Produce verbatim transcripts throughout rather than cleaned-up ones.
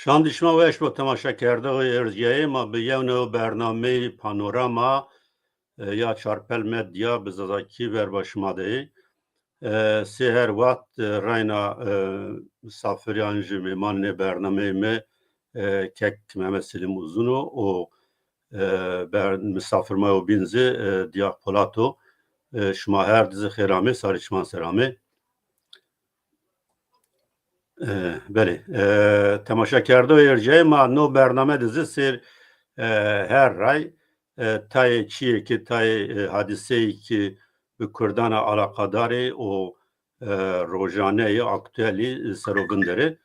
Şandî şima weş bo temaşekerdoxê erciyayê ma bi yew new bernameyê Panorama, e, ya Çarpel Medya bi Zazakî ver ba şima de yê. E, sê her wext, e, reyna, e, misafirî an jî mêmanê bernameyê mi, e, kek Mehmet Selîm Uzun o û, e, ber-, misafir ma yo bîn zî, e, Diyar Polat o. E, şima her di zî xêr amê, sarê çiman ser amê. E, belê. E, temaşekerdoxê erciyayê ma no bername de zî sêr, e, her ray, e, tayê çîyê ki, tayê, e, hadîseyê ki bi Kurdan a alaqadar ê û, e, rojaneyê aktuelî ser o vinderê.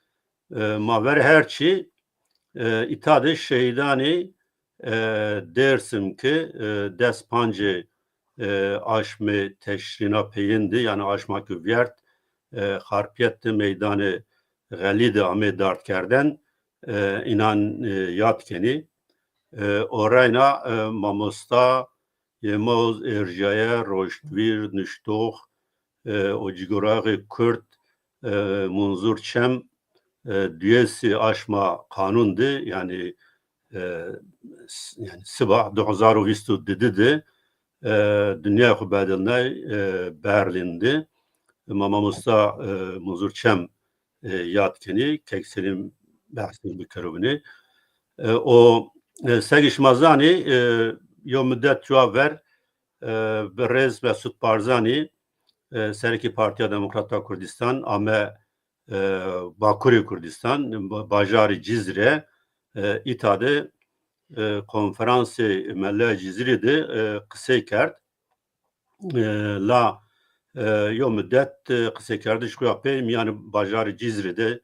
E, ma ver her çî, e, îta de şehîdanê, e, Dêrsim ki, e, des pancê, e, aşmê teşrîna peyên de, yanî aşma ki vîyert, e, Xarpiyet de meydanê Xelî de amê dardkerden, e, înan, e, yad kenî. E, o reyna, e, mamosta yê ma o erciyaye, roştvîr, nuştox, e, û cîgorayexê Kurd, e, Munzur Çem, e, duyesî aşma qanûn de, yanî, e, s-, yanî siba du hezar û vîst û didi de, e, dinyaya xwu bedilnay, e, Berlîn de. Ma mamosta, e, Munzur Çem, e, yad kenî, kek Selîm behsî bikero binê. E, o, e, segî şima zanî, e, yo mudet cuwa ver, e, birêz Mesut Barzanî, e, serekê Partiya Demokrat a Kurdistan ame, e, Bakurê Kurdistan, ba-, bajarê Cizre, e, îta de, e, konferansê Meleya Cizîrî de, e, qisey kerd. E, la, e, yo mudet, e, qiseykerdiş xo ya pey mîyanê bajarê Cizrî de,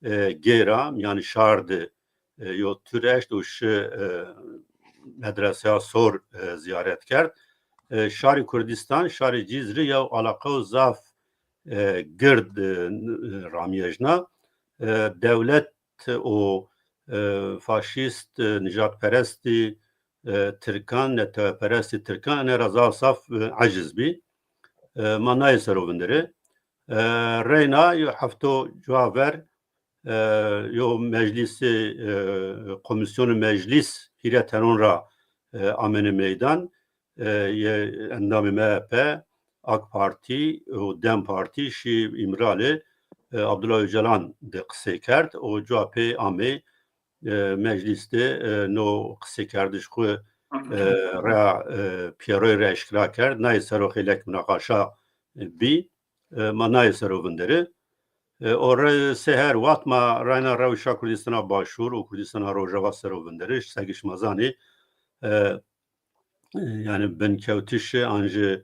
e, gêra, mîyanê şar de, e, yo tur eşt û şi, e, medreseya sor, e, zîyaret kerd. E, şarê Kurdistan, şarê Cizrî yew alaqeyo zaf, e, gird, e, ramiyejna. E, dewlet û, e, faşîst, e, nijadperestî, e, tirkan, neteweperestî tirkan, ene ra zaf zaf, e, eciz bî. E, ma nayê ser o vinderê. E, reyna yo hefto cuwa ver, e, yo meclîsê, e, komîsyonê meclîs hîrê tenon ra, e, amêne meydan. E, yê endamê M H P, AK Partî û DEM Partî şî Îmralê, e, Abdullah Ocalan de qisey kerd û cuwa pê amê, e, meclîs de, e, no qiseykerdiş xwu, e, ra, e, pîyeroyî ra eşkera kerd. Nayê ser o xeylek munaqaşa bî. E, ma nayê ser o vinderê. E, o re-, sê her wext ma reyna rewşa Kurdistana Başûr û Kurdistana Rojava ser o vinderê. Segî şima zanî, e, yanî binkewtişê an jî,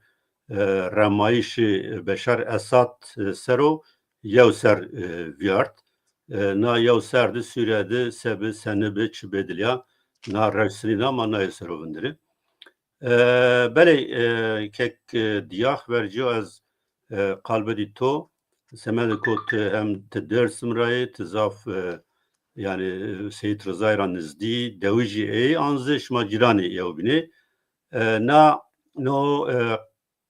e, remayîşê Beşar Esad, e, ser o yew ser, e, vîyart. E, na yew ser de Sûrîye de se bi, seni bi, çi bêdilîya, na rewş sinîna ma nayê ser o vinderê. E, belê, e, kek, e, Dîyax, vercîyo ez, e, qal bidî to. Semedê ko ti hem ti Dêrsim ra yê, ti zaf, e, yanî, e, Seyîd Rizayî ra nizdî, dewijî ê, an zî şima cîranê yewbînê. E, na, no, e,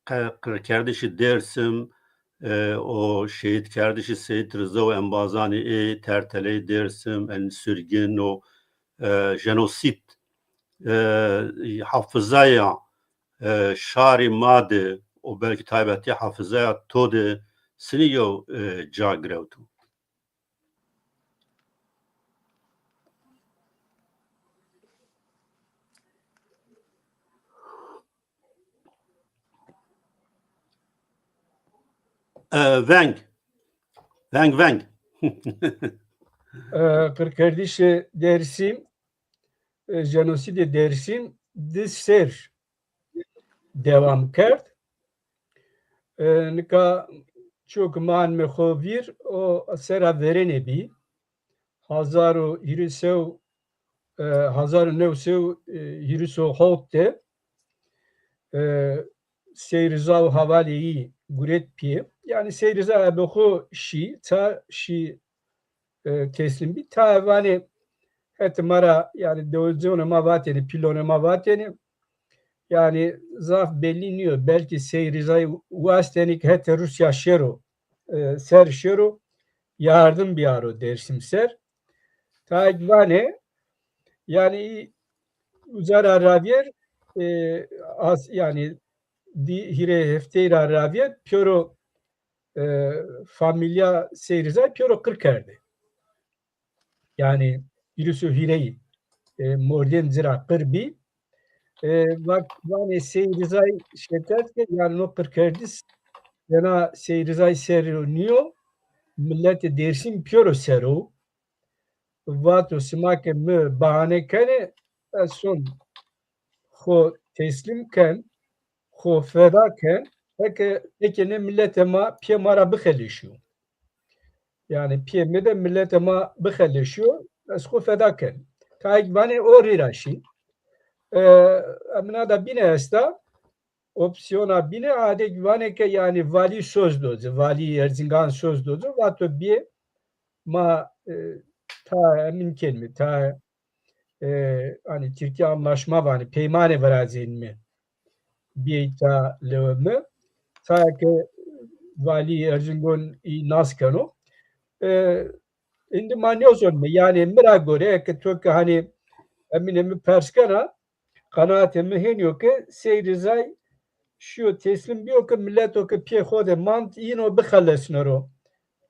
qe-, qirkerdişê Dêrsim, e, o şehîdkerdişê Seyîd Riza û embazanê ê, terteleyê Dêrsim, en sürgün û, e, jenosîd, e, hafizaya, e, şarê ma de û belkî taybetî hafizaya to de sinî yew, e, ca girewto? E, veng. Veng, veng. E, qirkerdişê Dêrsim, e, jenosîdê Dêrsim di ser dewam kerd. E, nika ço ke ma anme xo vîr, o sera verêne bî. Hezar û hîris û, e, hezar û new sey û, e, hîris û hewt de, e, Sey Riza û hevalê yî guret pîye. Yanî Sey Riza ebe xo şî, ça şî, e, teslîm bî. Tayê vanê hetê ma ra, yanî dewijonê ma vatêne, pîlonê ma vatêne. Yanî zaf bellî nîyo. Belkî Sey Rizayî wastenê ke hetê Rûsya şêro, e, ser şêro yardim bîyaro Dêrsim ser. Tayek vanê, yanî uca ra ravêr, e, as, yanî di hîrê hefteyî ra ravêr pêro, e, famîlya Sey Rizay pêro qir kerdê. Yanî hîris û hîreyî, e, mordem ci ra qir bî. E, vak-, vanê Sey Rizay şikayet ke, yanî no qirkerdiş sena Sey Rizay ser o nîyo, miletê Dêrsim pêro ser o. Vato sima ke mi bahane kenê, ez son xo teslîm ken, xo feda ken, eke, eke nê miletê ma piyê ma ra bixeleşîyo. Yanî piyê mi de miletê ma bixeleşîyo, ez xo feda ken. Tayek vanê o rî ra şî. E, emina da bîne esta, opsiyona bîne, adek vanê ke yanî valî soz do ci, valî Erzingan soz do ci, vato bîyê ma, e, ta emin kenîme, ta, e, hanî Tirkî anlaşma vanê, peymanê virazenîme. Bîyê ta lewê mi. Tayê ke valî Erzingon î nas keno. E, îndî ma nêzonîme. Yanî mi ra gore, eke to ke hanî emînê mi pers kena, qenaatê mi hênî yo ke Sey Rizay şîyo teslîm bîyo ke mileto ke piyê xo de mand yîno bixelesno ro,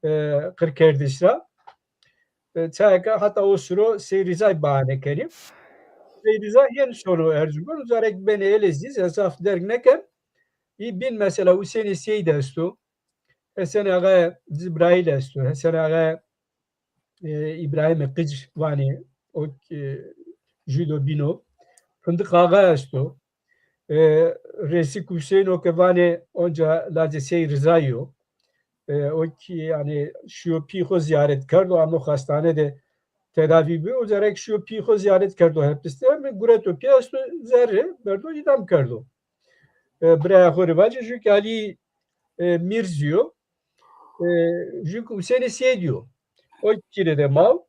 e, qirkerdiş ra. E, çayê ke heta o siro Sey Rizay bahane kenî. Sey Rizay hên sono Erzingon, uca rê ke benê Elezîz, ez zaf derg nêken. Î bîn mesela Husênê Seyd esto, Hesen Axa Cibraîl esto, Hesen Axa, e, Îbrahîmê Qic vanê, o, e, jû do bîno. Findiq Axa esto. E, Resik Huseyno ke vanê onca lacê Sey Rizay yo. E, o kî, yanî, şîyo pî xo zîyaret kerdo, amo xastane de tedavî bi. Uca rê ke şîyo pî xo zîyaret kerdo hepis de. Mi gureto pî esto zerre, berdo îdam kerdo. E, biraya xo rê vacê, jû kî Alî, e, Mîrz yo. E, jû kî Husênê Seyd yo. O kî pîre de ma wo.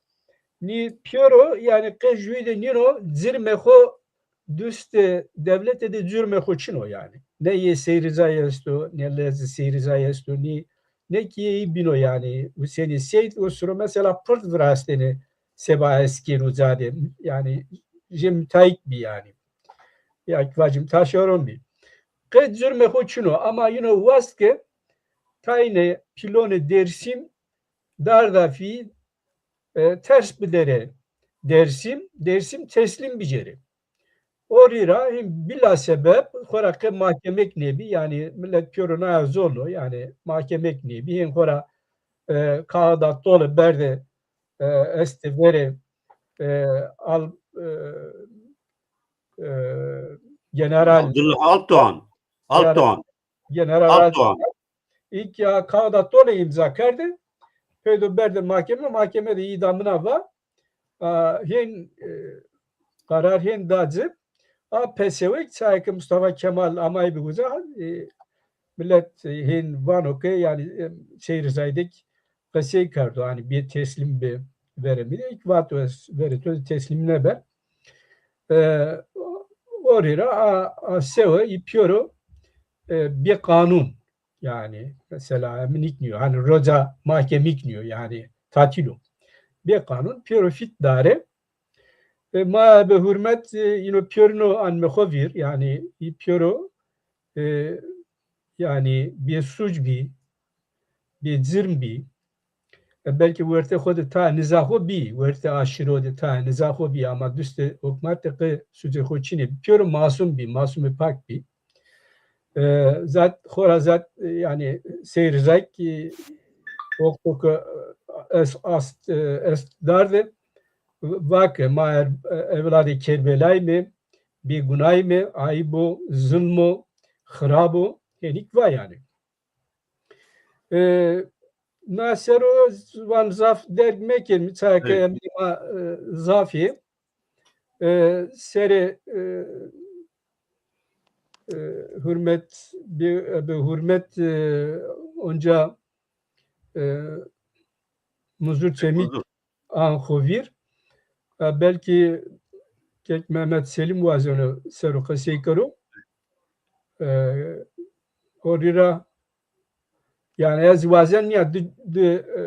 Nî pîyero, yanî qe jûyî de nîno, cirmê xo dustê dewlete de curmê xo çin o yanî. Ne yê Sey Rizay esto, ne lezê Sey Rizay esto, nî, ne kî yê î bîno yanî. Husênê Seyd o siro mesela pird virastenê seba eskerû ca de. Yanî jê mutayîk bî yanî. Ya kî vacîme taşeron bî. Qe curmê xo çin o, ama yîno wast ke taynê pîlonê Dêrsim dardafî, e, ters biderê Dêrsim, Dêrsim teslîm bicêrê. O rî ra hên bîla sebeb xo ra qe mahkemek nêbî, yanî milet pêro naye zon o, yanî mahkemek nêbî, hên xo ra, e, kaxida tole berde, e, estê verê, e, al, e, e, General Abdullah Altan. Altan. General Altan. Altan. Î kî a kaxida tole îmza kerde, peydo berde mahkeme, mahkeme de îdamina va, a, hên, e, qarar hên da ci. A pesewek çayê ke Mustafa Kemal amay bi uca, e, milet, e, hên vano ke yanî, e, Sey Rizay de kî qesey kerdo, hanî bê teslîm bi verê mi de, kî vato ez verê to de teslîm nêben. E, o rî ra a, a sewe î pîyero, e, bê qanûn. Yanî mesela emin nîknîyo. Hanî roca mahkemî nîknîyo. Yanî tatîl o. Bê qanûn pîyero fît dare. E, ma bi hurmet, e, îno pîyorîno anme xo vîr. Yanî î pîyero, e, yanî bê suc bî, bê cirm bî. E, belkî wertê xo de ta niza xo bî, wertê aşîro de ta niza xo bî, ama dustê hukmat de qe sucê xo çinê bî. Pêro masum bî, masumê pak bî. E, zat, xora zat, e, yanî Sey Rizay kî, e, wexto ke, e, est, ast, e, est darde, va ke ma er, e, evladê Kerbelayî me, bêgunayî me, ayîb o, zilm o, xirab o, henîk va yanî. E, na ser o van zaf derg mekerîme, çayê ke emrê ma, e, zaf ê. E, serê, e, e, hurmet, bi, bi hurmet, e, onca, e, Muzur Çemîk an xo vîr. E, belkî kek Mehmet Selîm wazeno ser o qesey kero. E, o rî ra, yanî ez wazen nîya di, di, e,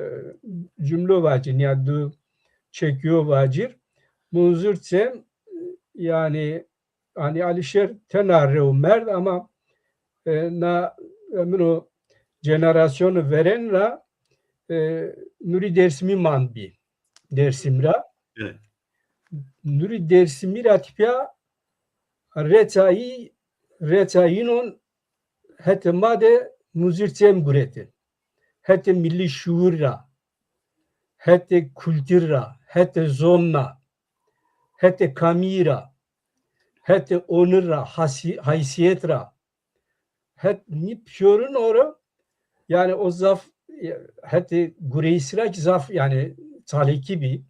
cumlo vacî, nîya di, çekîyo vacîr. Munzur Çem, yanî, hanî Alîşêr tena rew merd ama, e, na, e, min o jenerasyon verên ra, e, Nurî Dêrsimî mand bî Dêrsim ra. Evet. Nurî Dêrsimî ra tîpya reçayî, reçayînon hetê ma de Munzur Çem guretê. Hetê milî şuur ra, hetê kultur ra, hetê zonna, hetê kamî ra, hetê onur ra, hasi-, haysîyet ra, het nî pîyorin oro, yanî o zaf, e, hetê gureyîs ra kî zaf, yanî çalekî bî.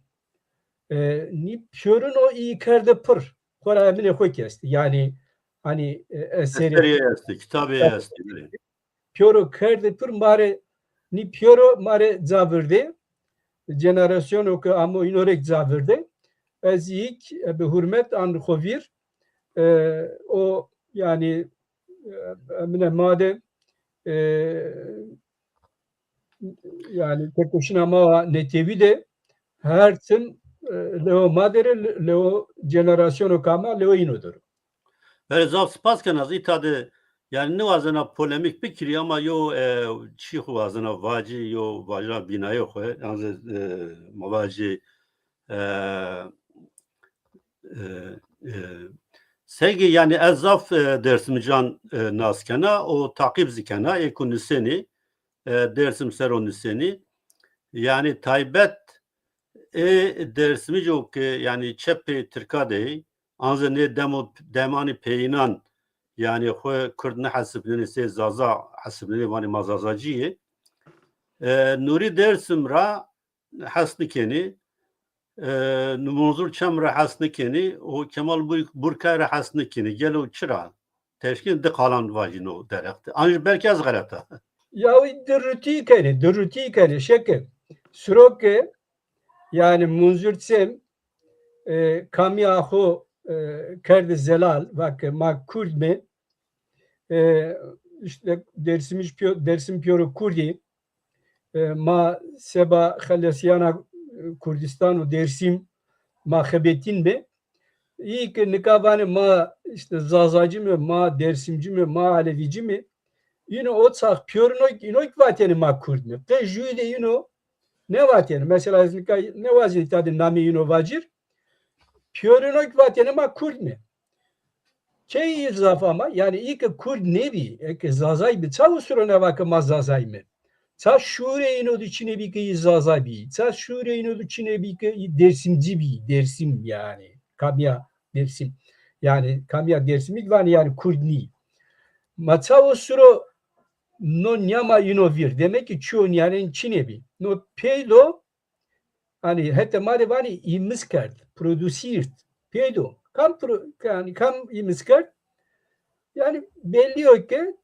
E, nî pîyorin o î kerde pir. Xora eminê xo kî estî. Yanî, hanî, e, eserê Eserê estî, kitabê estî, belê. Pîyoro kerde pir ma rê, nî pîyoro ma rê ca virdê. Jenerasyono ke amo îno rê kî ca virdê. Ez îk, e, bi hurmet an xo vîr, e, o, yanî, e, emine ma de, e, yanî tekoşîna ma wa netewî de her tim, e, lewo ma der ê, le-, lewo jenerasyono ke ama lewo îno der o. Belê, zaf spas kena, ez îta de, yanî, niwazena polemîk bikirî ama yo, e, çî xwu wazena vacî, yo vajîna bînayê xwu, yan zî, e, ma vajî, e, e, e, sey ke, yanî, ez zaf, e, Dêrsimîcan, e, nas kena û taqîb zî kena, ê ku nusenî, e, Dêrsim ser o nusenî. Yanî, taybet ê Dêrsimîco ke, yanî, çepê tirka de, an zî nê demo, demanî peyînan, yanî, xwu kurd nihesibnenê, sey zaza hesibnenê, vanê ma zazacî yê. E, Nurî Dêrsim ra hes nikenî, e, Munzur Çem ra hes nikenî û Kemal Bur-, Burkay ra hes nikenî. Gelo çira? Teşkîn di qalan vajîno derheq de. An jî belkî ez xelet a. Ya, di rutî kenê, di rutî kenê. Şeke, siro ke, yanî Munzur Çem, e, kamîya xo, e, kerde zelal, va ke ma kurd me, e, îşte Dêrsimij pîyo-, Dêrsim pîyoro kurdî, e, ma seba xelesîyana Kurdîstan û Dêrsim ma xebetîn be. Î ke nika vanê ma îşte zazacî me, ma dêrsimcî me, ma alevîcî me. Îno o çax pîyorin o, îno kî vatêne ma kurd me. Qe jûyî de îno nêvatêne. Mesela ez nika nêwazî îta de namê îno vacîr. Pîyorin o kî vatêne ma kurd me. Key î zaf ama, yanî î ke kurd nêbî, eke zazay bî, ça o siro nêva ke ma zazay me? Ça şuurê îno de çinê bî ke î zaza bî? Ça şuurê îno de çinê bî ke î dêrsimcî bî, dêrsim yanî, kamîya dêrsim. Yanî kamîya dêrsimî kî vanê yanî kurd nî. Ma ça o siro no nîyama îno vîr? Demek ke çîyo nîyanên çinê bî. No peydo Hanî hetê ma de vanî îmis kerd, produsîrt. Peydo. Kam pro-, yanî kam îmis kerd? Yanî bellî yo ke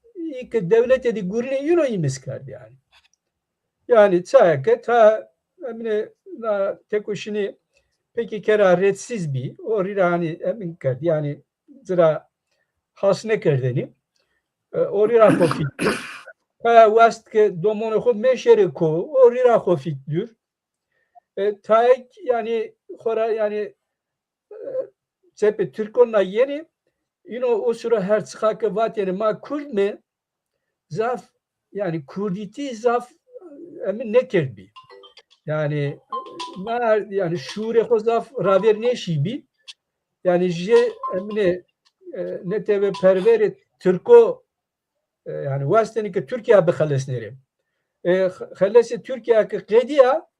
î ke dewlete de gurînê îno îmis kerd yanî. Yanî çaya ke ta emine na teko şinî P K K ra redsîz bî. O rî ra hanî emin kerd. Yanî ci ra has nêkerdenî. E, o rî ra xo fîk. Kaya west ke domonê xo meşêrê ko, o rî ra xo fîk dûr. E, tayêk, yanî, xora, yanî, e, çepê tirkon na yenê, îno o siro her çiqa ke vatêne ma kurd me, zaf, yanî, kurdîtî zaf, e, emin nêkerdbî. Yanî, na, yanî, şuurê xo zaf ravêr nêşîbî. Yanî, jê, emine, e, neteweperwerê tirko, e, yanî, wastêne ke Tirkîya bixelesnê rê. E, xe-, xelesê Tirkîya ke qedîya,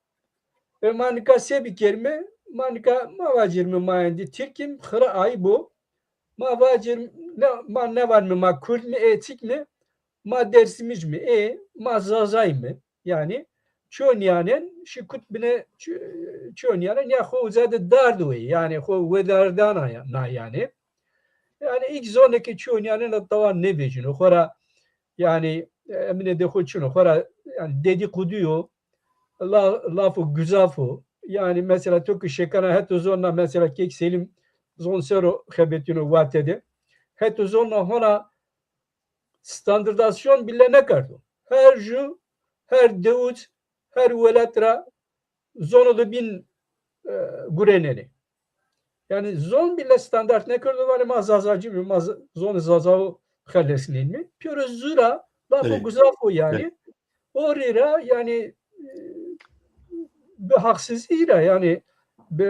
e, ma nika se bikerîme? Ma nika ma vacîrîme ma endî Tirk îm, xira ayîb o. Ma vacîr-, ne, ma nêvanîme ma kurd me, ê çik me? Ma dêrsimij me, ê, ma zazay me. Yanî çiyo nîyanen şî kut bine, çi-, çiyo nîyanen ya xo uza de dard wey, yanî xo wedardana ya-, na yanî. Yanî îk zonê ke çiyo nîyanen ra tawan nêvecîno. Xora, yanî, e, emine de xo çin o. Xora, yanî dedîkodû yo, la-, lafo guzafo. Yanî mesela to ke şêkena heto zonna mesela Kek Selîm zon ser o xebetîno wate de. Heto zonna hona standardasyon bile nêkerdo. Her ju, her dewij, her welat ra zono de bîn e, gurenenê. Yanî zon bile standart nêkerdo, vanê ma Zazacî bî, ma z-, zonê Zazawo xelesnenîme. Pêro zû ra lafo guzafo yanî. O rê ra yanî, e, bi haqsizî ra yanî bi,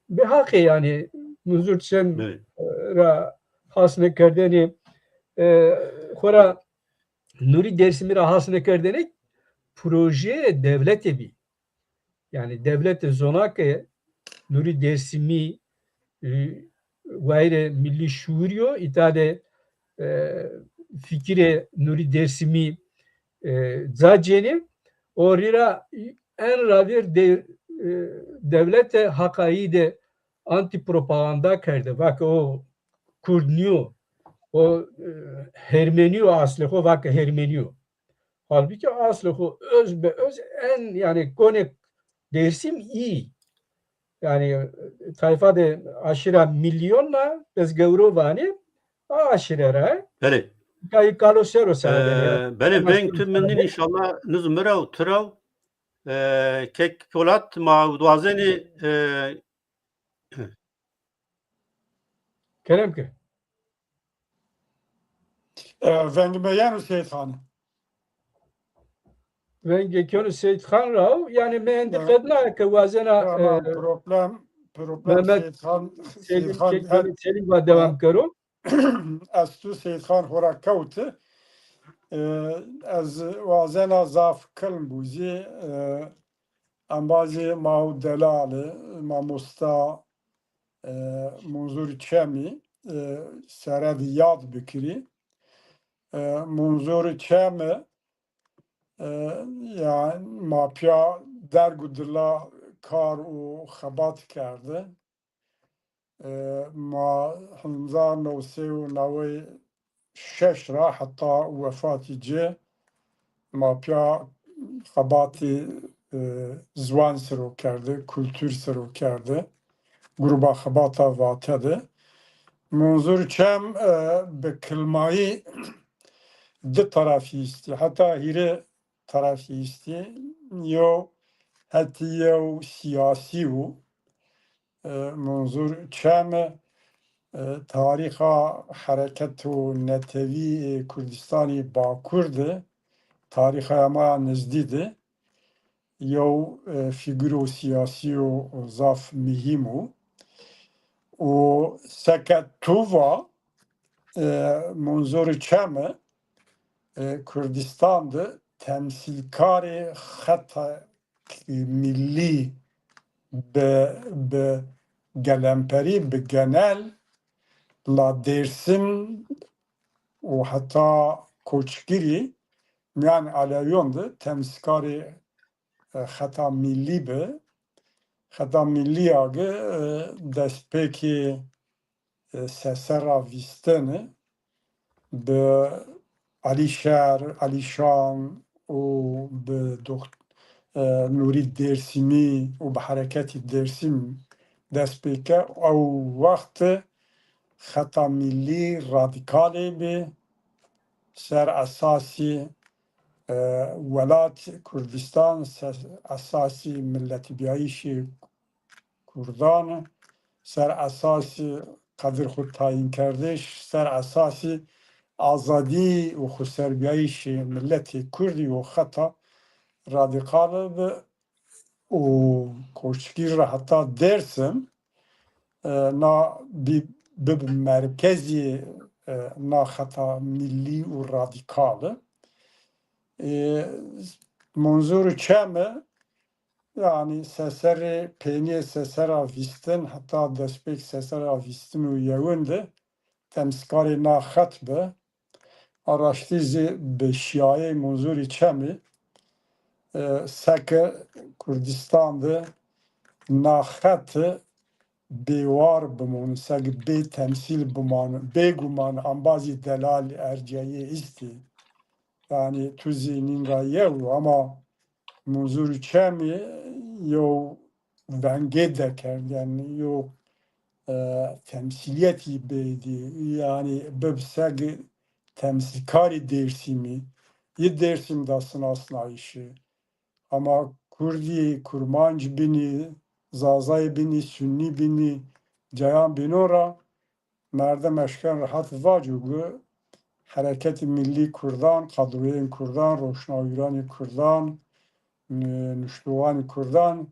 bi haqê yanî Munzur Çem, e, ra hasnekerdene, e, xora Nurî Dêrsimî ra hasnekerdene projeyê dewlete bî. Yanî dewlete zona ke Nurî Dêrsimî, e, wayîrê milî şuurî yo, îta de, e, fikirê Nurî Dêrsimî, e, ca cênê. O rî ra en ravêr de, e, dewlete haqayî de antîpropaganda kerde. Va ke o kurd nîyo, o, e, hermenî yo, aslê xo va ke hermenî yo. Halbukî aslê xo öz be öz en, yanî konê Dêrsim î. Yanî tayfa de aşîra Milyon ra ez gewro vanê, a aşîre ra. Belê. Kayî kalo ser o sere de. Ee, belê, veng tu min nîn, înşallah niz mi ra û tu ra. Ee, kek Polat, ma wazenê, ee, kerem ke. E, vengê mi yeno Seyîd Xan? Vengê keno Seyîd Xan ra, yanî mi endî qedna ke wazena, tamam, e, problem, problem Mehmet Seyîd Xan, Seyîd Selim, Xan, Selim, Selim va dewam kero. Ez tu Seyîd Xan xora kewti. E, ez wazena zaf kilm bû zî, e, embazê ma û delali, mamosta, e, Munzur Çemî, e, sere de yad bikirî. E, Munzur Çemi, e, yanî ma pîya derg û dila kar û xebat kerde. E, ma hezar new sey û newey şeş ra heta wefatî ci ma pîya xebatî, e, ziwan ser o kerde, kultur ser o kerde, gruba xebata Vate de. Munzur Çem, e, bi kilmayî di terefî îstî, heta hîrê terefî îstî. Yew hetî yew sîyasî û, e, Munzur Çem, e, tarîxa hereketo netewî ê Kurdistanî Bakur de, tarîxaya ma ya nizdî de yew, e, fîguro sîyasî û zaf muhîm û, û seke tu va, e, Munzur Çem, e, Kurdistan de temsîlkarê xeta milî bi, bi gelemperî, bi genel, la Dêrsim û heta Koçgirî mîyan Elewîyon de temsîlkarê, e, xeta milî bi. Xeta milî ya gi, e, destpêkê, e, seserra vîstene bi Alîşer, Alîşan û bi doxt-, e, Nûrî Dêrsimî û bi hereketî Dêrsim dest pê ke. Ew wext xeta milî radîkalê bi ser esasî, e, welat Kurdistan, ser esasî miletîbîyayîşê Kurdan, ser esasî qedir xwu tayînkerdiş, ser esasî azadî û xwuserbîyayîşê miletê Kurdî û xeta radîkal bi û Koçgir ra heta Dêrsim, e, na bî, bibi merkezî, e, na xeta milî û radîkal. E, Munzur Çemi, yanî seserê, peynîyê sesera vîstin heta destpêk sesera vîstin û yewin de temsîlkarê na xet bi. A raştî zî bi şîyayê Munzurî Çemî, e, seke Kurdistan de na xet bêwar bimon, seke bê temsîl bimon, bêguman embazî delal erciyayê îstî. Yanî tu zî nîn ra yew, ama Munzur Çemî yew vengê dekerd, yanî yew, e, temsîlîyetî bêdî, yanî bib seg temsîlkarî Dêrsimî, yi Dêrsim da sinasnayîşî. Ama kurdî, kurmanc binî, Zazayê bînî, Sunnî bînî, cayan bînon ra merdim eşken rehet vaco ki Hereketê Millî Kurdan, kadroyên Kurdan, roşnavîranê Kurdan, e, nuştoxanê Kurdan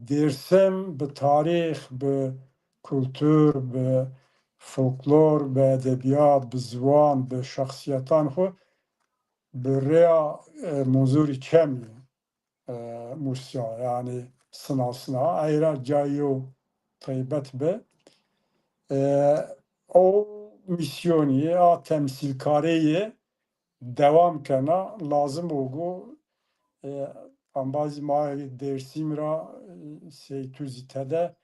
Dêrsim bi tarîx, bi kultur, bi folklor, bi edebîyat, bi ziwan, bi şexsîyetan xwu bi rêya, e, Munzurî Çemî, e, musya, yanî sinasna. Ey ra cayê yew taybet bi. E, o mîsyonî, a temsîlkareyî dewam kena. Lazim o go, e, embazê ma Dêrsim ra, e, sey tu zî tede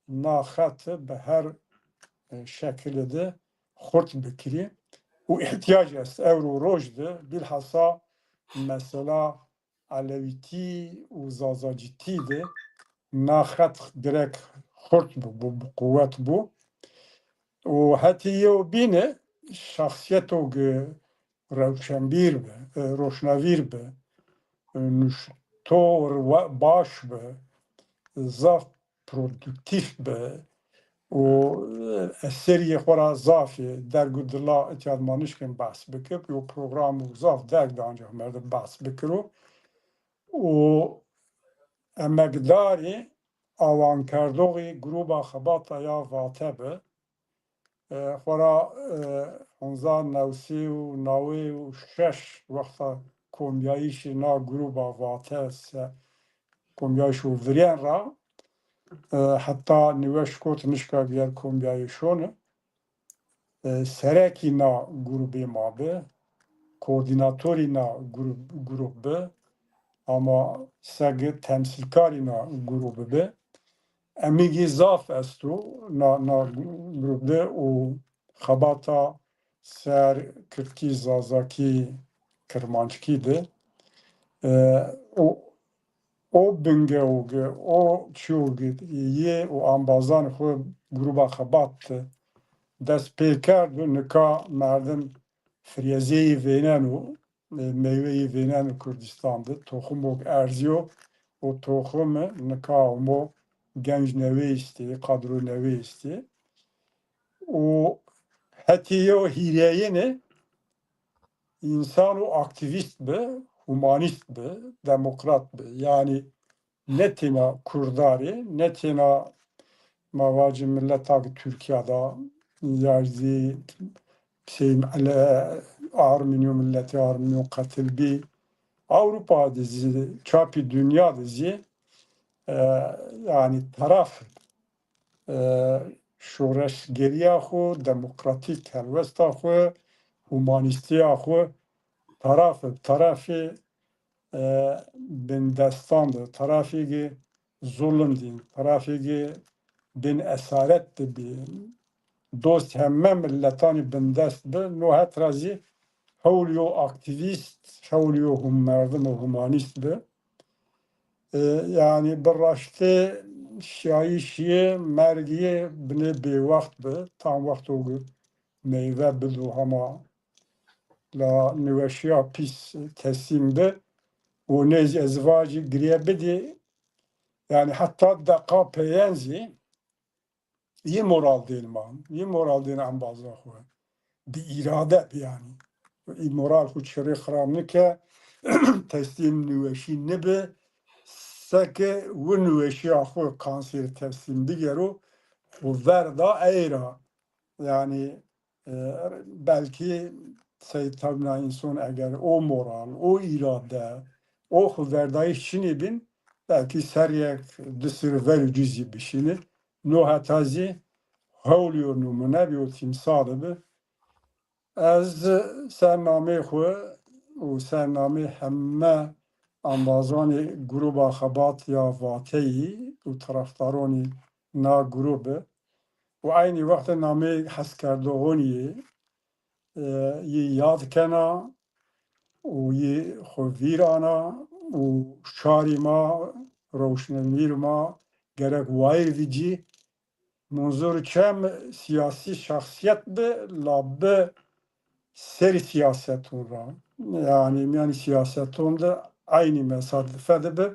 na xet bi her, e, şekilî de xurt bikirî. Û îhtîyac est. Ewro roj de, bîlhesa mesela elewîtî û zazacîtî de na xet girek xurt bû, bû, bi quwet bû. Û hetê yew bîne şexsîyeto ki rewşenbîr bi, e, roşnavîr bi, e, nuştor we-, baş bi, zaf produktîf bi û, e, eserîyê xo ra zafî derg û dila îtya de ma nişkên behs bikir. Yew program û zaf derg de ancax merdim behs bikiro. Û emegdarî awankerdoxî Grûba Xebata ya Vate bi. E, xora, e, hezar new sey û newey û şeş wexta kombîyayîşê na grûba Vate se-, kombîyayîşo virên ra, e, heta niweş kot nişka gêr kombîyayîşone. E, serekî na grûbê ma bi, koordînatorî na grûb-, grûb bi, ama segi temsîlkarî na grûbi bi. Emîgî zaf esto na, na grûb de û xebata ser kirdkî, zazakî, kirmanckî de. E, û o bingewo ki, o çîyo ki yê û embazan xwu grûba xebat de dest pê kerdo, nika merdim firêzeyî vêneno, e, meyweyî vêneno Kurdistan de, toximok erzîyo, o toxim nika omo genc neweyî estê, kadro neweyî estê. Û hetê yew hîrêyine însano aktîvîst bi, humanîst bi, demokrat bi. Yanî ne têna kurdarî, ne têna ma vacî mileta ki Tirkîya de, ya zî sey ele Armînyo, miletê Armînyo qetil bî. Ewropa de zî, çapî dinya de zî, e, yanî teraf, e, şoreşgerîya xwu, demokratîk helwesta xwu, humanîstîya xwu teraf bi terafê, e, bindestan de, terafê ki zulim dîn, terafê ki bin esaret de bî, dost heme miletanî bindest bi, no het ra zî hewl yo aktîvîst, hewl yo hum-, merdim û humanîst bi. E, yanî bi raştî şiyayîşî, mergî binê bêwext bi, tam wexto ki meyve bido hema la niweşîya pîs teslîm bi û nê zî ez vacî girê bidî. Yanî heta deqa peyên zî yî moral dên ma, yî moral dên embaza xwu. Bi îrade bi yanî. Î moral xwu çirê xirab nike, teslîm niweşî nibi, seke wi niweşîya xwu kansêr teslîm bigero, xwu verda ey ra. Yanî, e, belkî sey tewna însan eger o moral, o îrade, o xwu verdayîş çinê bîn, belkî serrîyek di serrî ver û cû zî bişînî. No heta zî hewl yo numune bi, yo tîmsali bi. Ez ser namê xwu û ser namê heme embazanê Grûba Xebat ya Vateyî û terafdaronî na grûbi û eynî wextê namê heskerdoxonî yê, e, yî yad kena û yî xwu vîr ana û şarî ma, rewşnvîr ma gerek wayîr vîcî. Munzur Çem sîyasî şexsîyet bi, la bi serî sîyaseton ra. Yanî mîyanî sîyaseton de eynî mesadîfe de bi.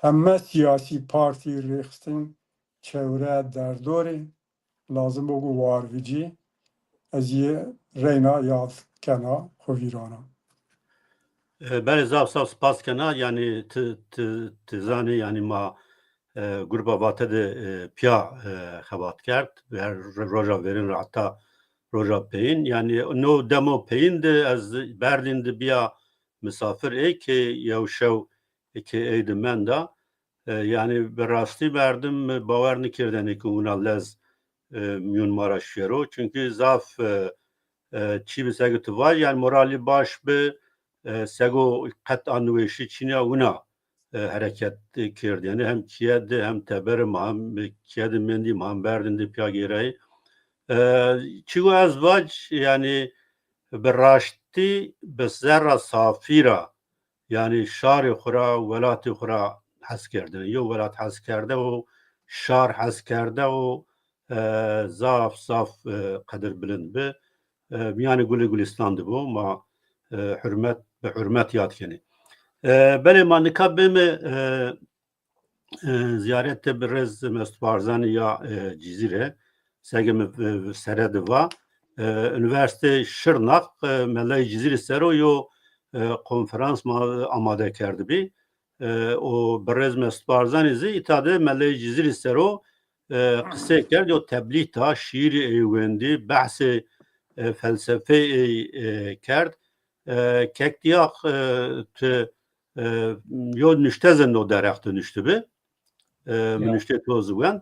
Heme siyasî partî rêxistin çewre derdorê lazim o ku war vicî, ez yê reyna yad kena xo vîrana. E, belê, zaf zaf spas kena. Yanî ti, ti, ti zanî, yanî ma, e, grupa Vate de, e, piya, e, xebat kerd. Her roja verîn ra heta roja peyîn. Yanî no demo peyîn de ez Berlîn de biya misafir ê ki yew şew ê ki ey de menda. E, yanî bi rastî merdim bawer nikirdenê ki wina lez, e, mîyon ma ra şiyero. Çunkî zaf, e, e, çî bi segi tu vaj, yanî moralî baş bi, e, sego qet a niweşî çîna wina, e, hereket kerd. Yanî hem kîye de hem teberê ma, hem kîye de mendî ma, hem Berlîn de piya gêrayî. E, çigo ez vac, yanî bi raştî bi zerra safî ra, yanî şarê xwu ra, welatê xwu ra hes kerdine. Yew welat hes kerde û şar hes kerde û, e, zaf, zaf, e, qedirbilind bi. E, mîyanê gulê gulîstan de bo, ma, e, hurmet, bi hurmet yad kenê. E, belê ma nika bême, e, e, zîyaretê birêz Mesut Barzanî ya, e, Cizîre, sege mi, e, sere de va, e, Unîversîteyê Şirnax, e, Melayê Cizîrî ser o yo, e, konferans ma amade kerdibî. E, û birêz Mesut Barzanî zî îta de Melayê Cizîrî ser o, e, qisey kerd, yo teblîg da, şîîrî ey wendî, behsê, e, felsefeyê ey, e, kerd. E, kek dîyax, e, ti e, yo nuşte zî no derex de nuştibi. E, mi nuştê to zî wend.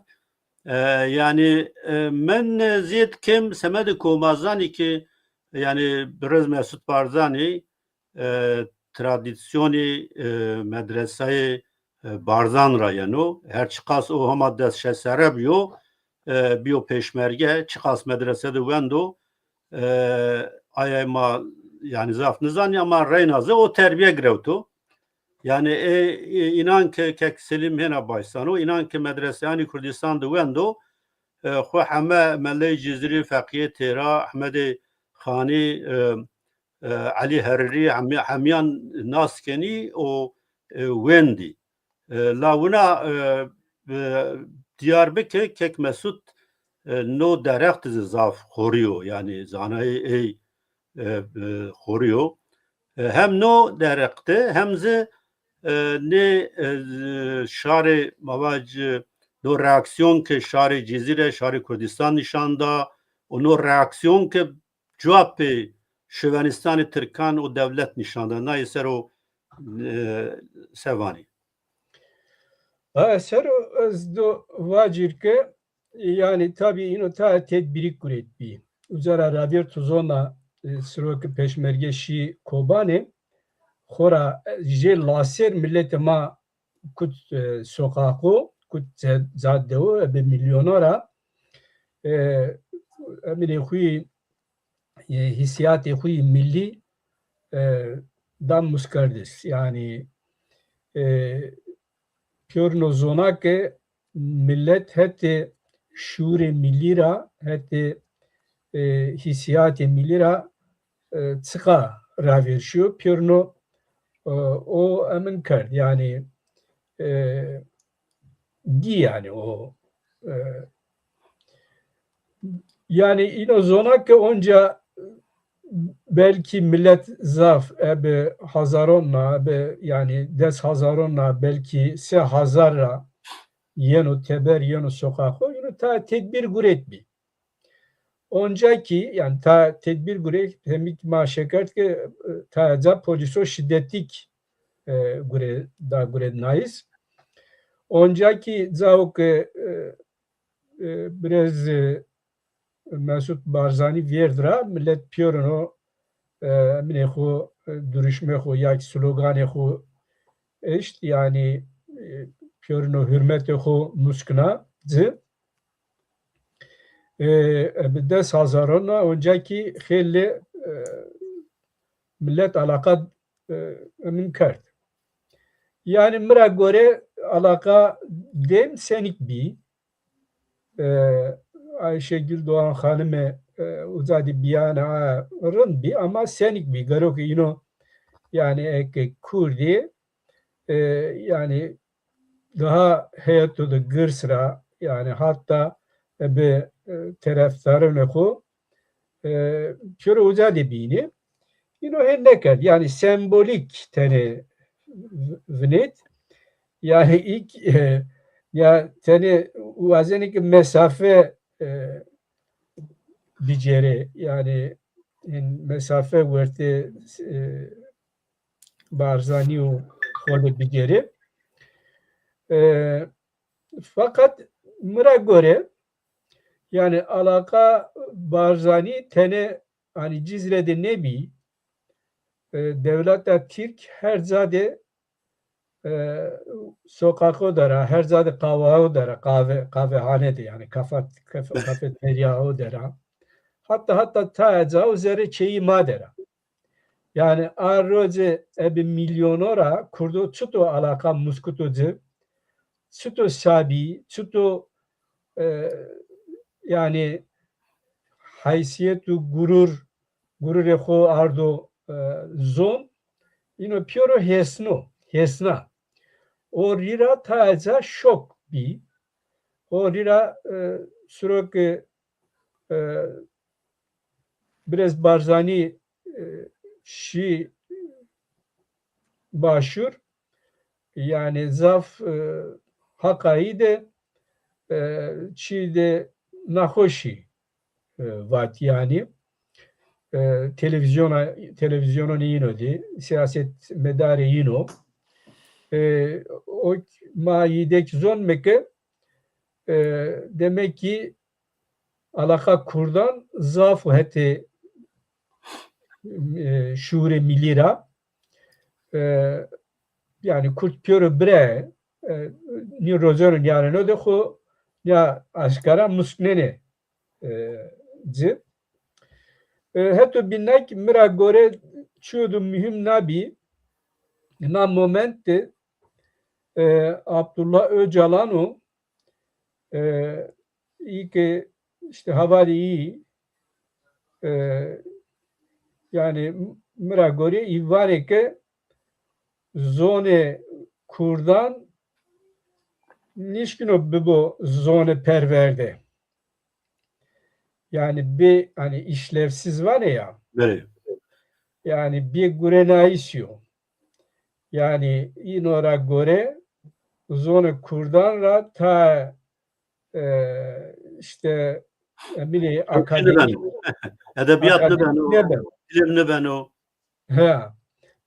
E, yanî, e, min zêd kêm semedê ku ma zanî ki, yanî birêz Mesut Barzanî, e, tradîsyonî, e, medresayê, e, Barzan ra yeno. Her çiqas o hema dest şeserre bîyo, e, bîyo pêşmerge, çiqas medrese de wendo, e, aye ma, yanî, zaf nizanî ama reyna zî o terbiye girewto. Yanî, e, e, înan ke kek Selîm hêna başsano, înan ke medreseyanî Kurdîstan de wendo, e, xwu heme Melayê Cizîrî, Feqîyê Têra, Ehmedê Xanî, e, e, Elî Herîrî, hemî-, hemîyan nas kenî û, e, wendî. E, la wina, e, e, dîyar bi ke kek Mesut, e, no derex de zî zaf xorî yo, yanî zanayê ey, e, e, xorî yo. E, hem no derex de hem zî, e, nê, e, şarê, ma vac, no reaksîyon ke şarê Cizîre, şarê Kurdîstan nîşan da û no reaksîyon ke cuapê şovenîstanê tirkan û dewlet nîşan da. Nayê ser o, e, se vanî? Ha, ser o ez do vacîr ke, yanî, tabî îno tayê tedbîrî guret bî. Uca ra ravêrto zona, e, sirokê pêşmerge şî Kobanê, xora, e, jê laser miletê ma kut, e, soqaqo, kut ce-, caddewo, ebe milyona ra, e, emînê xwu yî, e, hîsîyatê xwu yî millî, e, da muskerdis. Yanî, e, pêrno zona ke milet hetê şuurê millî ra, hetê, e, hîsîyatê millî ra, e, çiqa ravêr şîyo, pêrno, e, o emin kerd. Yanî, e, dî yanî o, e, yanî îno zona ke onca belkî milet zaf, ebe hazaron na, ebe yanî des hazaron na, belkî se hazar ra yeno teber, yeno soqaqo, îno tayê tedbîr guret bî. Onca kî, yanî tayê tedbîr guret, hemî kî ma şekerd ke, e, tayê ca polîso şîdetîk, e, gure-, da guret nayîs. Onca kî cao ke, e, e, birêz, e, Mesut Barzanî vêrd ra milet pêrno, e, emînê xwu, e, duruşmê xwu ya kî sloganê xwu eşt, yanî, e, pêrno hurmetê xwu muskna ci. E, e, bi des hazaron na, onca kî xeylê, e, milet alaqa, e, emin kerd. Yanî mi ra gore alaqa dem senîk bî. E, Ayşegül Doğan Xanime, e, uca de bîyane, a, rind bî ama senîk bî. Gero ke îno, yanî eke kurdî, e, yanî daha heyeto de girs ra, yanî hatta ebe, e, terefdarunê xo, e, pêro uca de bînî. Îno hên nêkerd. Yanî sembolîk tenê v-, vinêt. Yanî ilk, e, ya tenê wazenê ke mesafe, e, bicêrê. Yanî hên mesafe wertê, e, Barzanî û xo de bicêrê. E, Feqet mi ra gore, yanî alaqa Barzanî tenê, hanî, Cizre de nêbî, e, dewleta Tirk her ca de, e, soqaqo de ra, her ca de qawao de ra, qave-, qavehane de, yanî kafa-, kafe-, kafeteryao de ra, hatta, hatta taya cao zerrê çêyî ma de ra. Yanî a roce ebe mîlyono ra kurdo çito alaqa muskuto ci, çito sabî, çito, e, yanî heysîyet û gurur, gururê xo ardo, e, zon, îno pêro hêsno, hêsna. O rî ra taya ca şok bî. O rî ra, e, siro ke, e, Birêz Barzanî, e, şî Başûr, yanî zaf, e, haqayî de, e, çî de naxoşî, e, vat yanî. E, televîzyona, televîzyononê yîno de, sîyasetmedarê yîno. E, o ma yî de kî zonme ke, e, demek kî alaqa kurdan zaf o hetê, e, şuurê milî ra. E, yanî kurd pêro bira, e, nî rojono nîyaneno de xo ya aşkara musknenê, e, ci. E, heto bînna kî mi ra gore çîyo de muhîm nabî, na moment de, e, Abdullah Ocalan o, e, î ke îşte hevalê î, e, yanî mi ra gore î vanê ke zonê kurdan nîşkîno bibo zonê perwerde. Yanî bê, hanî, îşlevsiz vanê ya. Belê. Yanî bê gurenayîsî yo. Yanî îno ra gore zonê kurdan ra ta, e, îşte, emînê akademîk, edebîyat nêbeno, îlim nêbeno. He.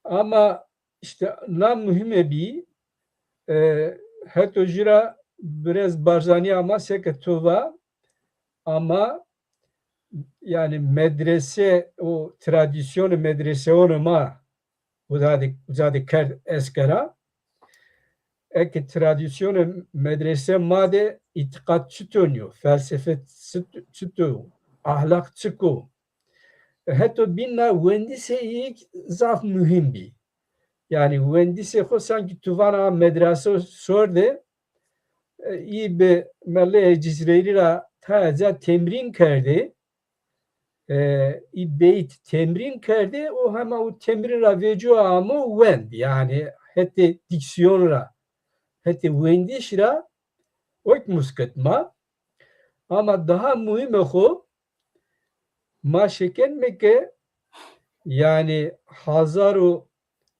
Ama îşte na muhîme bî, e, heto jû ra birêz Barzanî ama seke to va, ama yanî medrese û tradîsyonê medreseonê ma uca de, uca de kerd eskera. Eke tradîsyonê medrese ma de îtîqat çito nîyo, felsefe çit-, çito, ahlak çik o. Heto bîn na wendîsê î zaf muhîm bî. Yanî wendîsê xo sankî tu vana medrese sor de, e, î bi Melleyê Cizreyî ra taya ca temrîn kerdê. E, î beyt temrîn kerdê, o hema o temrîn ra vecîyo amo wend. Yanî hetê dîksîyon ra, hetê wendîş ra o kî muskit ma. Ama daha muhîmê xo, ma şekenme ke, yanî, hezar û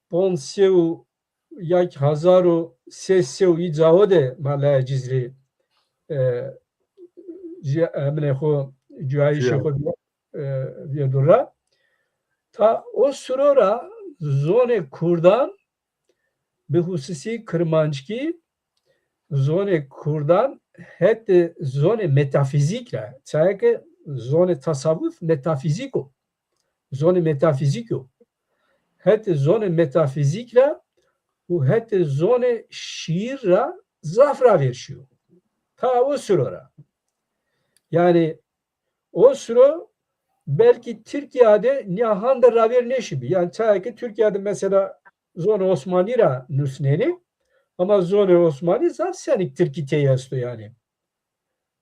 ponc sey û ya kî hezar û sey sey û î cao de Mala Cizrî, e, ci-, emrê xo, cuyayîşê xo, e, vîyerdo ra. Ta o siro ra zonê kurdan, bi hususî kirmanckî, zonê kurdan hetê zonê metafîzîk ra, çaya ke zonê tasawuf metafîzîk o. Zonê metafîzîk o. Hetê zonê metafîzîk ra û hetê zonê şîîr ra zaf ravêr şîyo. Ta o siro ra. Yanî o siro belkî Tirkîya de nîya hande ravêr nêşibî. Yanî çaya ke Tirkîya de mesela zonê osmanî ra nusnenê, ama zonê osmanî zaf senîk tirkî tey esto yanî.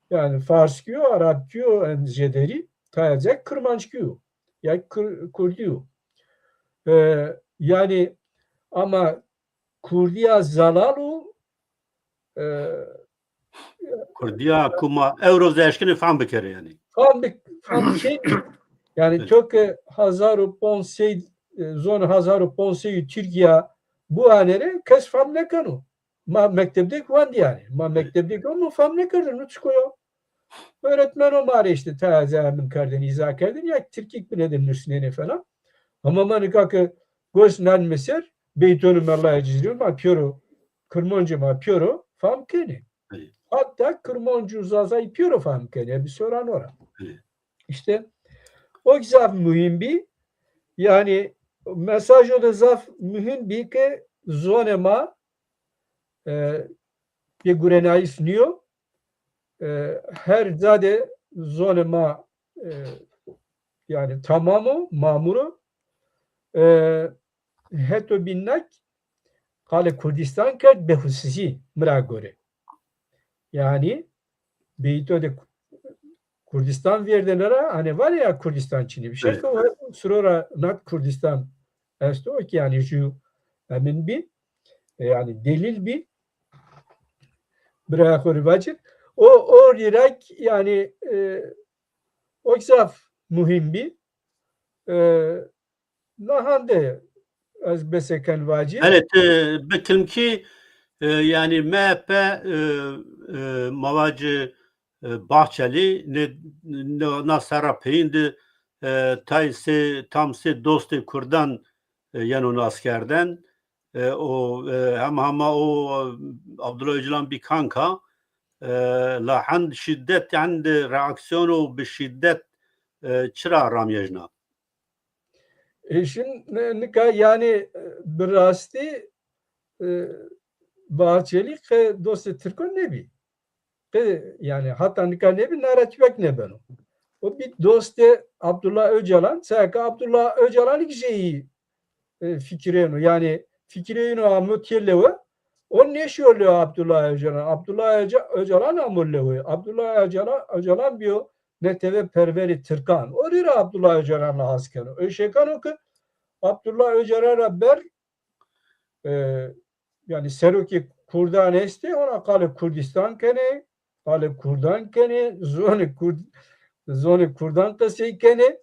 Yanî farskî yo, arabkî yo en jêderî, taya ca kirmanckî yo ya kir-, kurdî yo. E, yanî ama kurdîya zelal o, e, Kurdiya ku ma ewro zî eşkenê fehm bikerê yanî. Fehm bi-, fehm bikerê. Yanî Evet. to ke hazar û ponc sey, e, zon hazar û ponc sey Tirkîya biwanere, kes fehm nêkeno. Ma mektebde ki wendî yanî. Ma mektebde ki ma fehm nêkerdin, no çik o ya. Öğretmeno ma rê işte taze min kerdin, îza kerdin, ya Tirkî binê de nusnenê falan. Ama ma nika ke gos nan mi ser, beytonê Melayê Cizrî ma pêro, Kirmancê ma pêro fehm kenê. Belê. Hatta Kirmanc û Zazayî pêro fehm kenê, bi soran ora. Belê. İşte o ki zaf muhîm bî. Yanî mesaj o de zaf muhîm bî ke zonê ma, e, bêgurenayîs nîyo. E, her ca de zonê ma, e, yanî tamam o, mamur o. E, heto bînna ki qalê Kurdîstan kerd bexusîsî mi ra gore. Yanî beyto de Kurdîstan vêrdêne ra, hanî vanê ya Kurdîstan çinê. Bir şey Evet. ki o siro ra nat Kurdîstan esto, o ki yanî jû emin bî, e, yanî delîl bî. Biraya xo rê vacî. O, o rî ra ki yanî, e, o ki zaf muhîm bî. E, Nahan de ez bese ken vacî. Belê, ti bi kilmkî, e, yanî M H P, e, e, ma vacî, e, Bahçelî, nê, nê, na serra peyîn de, e, tay sê, tam sê dostê Kurdan, e, yeno naskerden. E, o, e, hema hema o, e, Abdullah Öcalan bî kanka, e, la hend şîdet, hend reaksiyon û bi şîdet, e, çira ramyejna? E, şimdi ne-, nika yanî, e, bi rastî, e, Bahçelî qe dostê Tirkan nêbî. Qe, yanî hata nika nêbî, na ra tîpek nêbeno. O bî dostê Abdullah Öcalan, çaya ke Abdullah Öcalan kî jeyî, e, fikirêno. Yanî fikirê ino amo tê lewe. O nêşiyo lewe Abdullah Öcalan. Abdullah Öca-, Öcalan amo lewe. Abdullah Öcalan, Öcalan bîyo neteweperwerê Tirkan. O rî ra Abdullah Öcalan ra hes keno. Eşê keno ke Abdullah Öcalan ra ber, e, yanî serokê Kurdan estê, ona qalê Kurdîstan kenê, qalê Kurdan kenê, zonê Kurd, zonê Kurdan qesey kenê.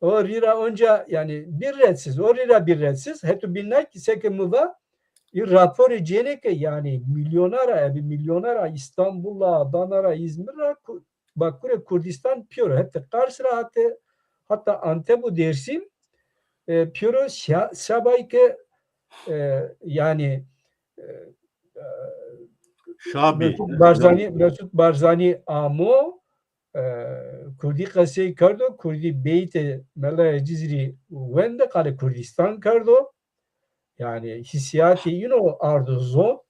O rî ra onca yanî bir redsiz, o rî ra bir redsiz. Heto bînna ki seke mi va, î raporê cênê ke yanî milyona ra, ebi milyona ra Îstanbul ra, Adana ra, Îzmir ra, Ku-, Bakurê Kurdîstan pêro, hetê Qers ra hetê, hata Antep û Dêrsim, e, pêro siya-, sebay ke, e, yanî, e, e, Şabî. Mesut Barzanî, Mesut Barzanî amo, e, Kurdî qesey kerdo, Kurdî beytê Melayê Cizrî wende, qalê Kurdîstan kerdo. Yanî hîsîyatê îno ardo zon,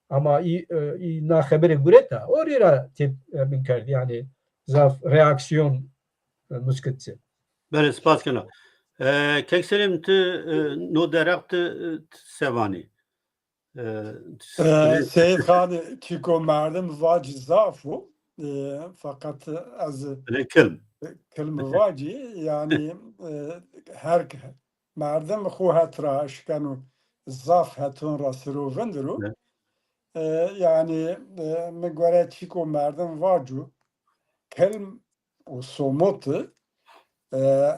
ama î, e, î na xeberê gureta. O rî ra têp-, e, min kerd, yanî zaf reaksiyon, e, muskit ci. Belê, spas kena. E, Kek Selîm, ti, e, no dereq ti, e, ti se vanî? E, E, Seyîd Xan, çîko merdim vacî zaf o. E, feqet ez Belê, kilm. kilm vacî, yanî, e, her Merdim xo het ra eşkeno zaf heton ra siro vindiro. Evet. E, yanî, e, mi gore çîko merdim vaco, kilm û somot, e,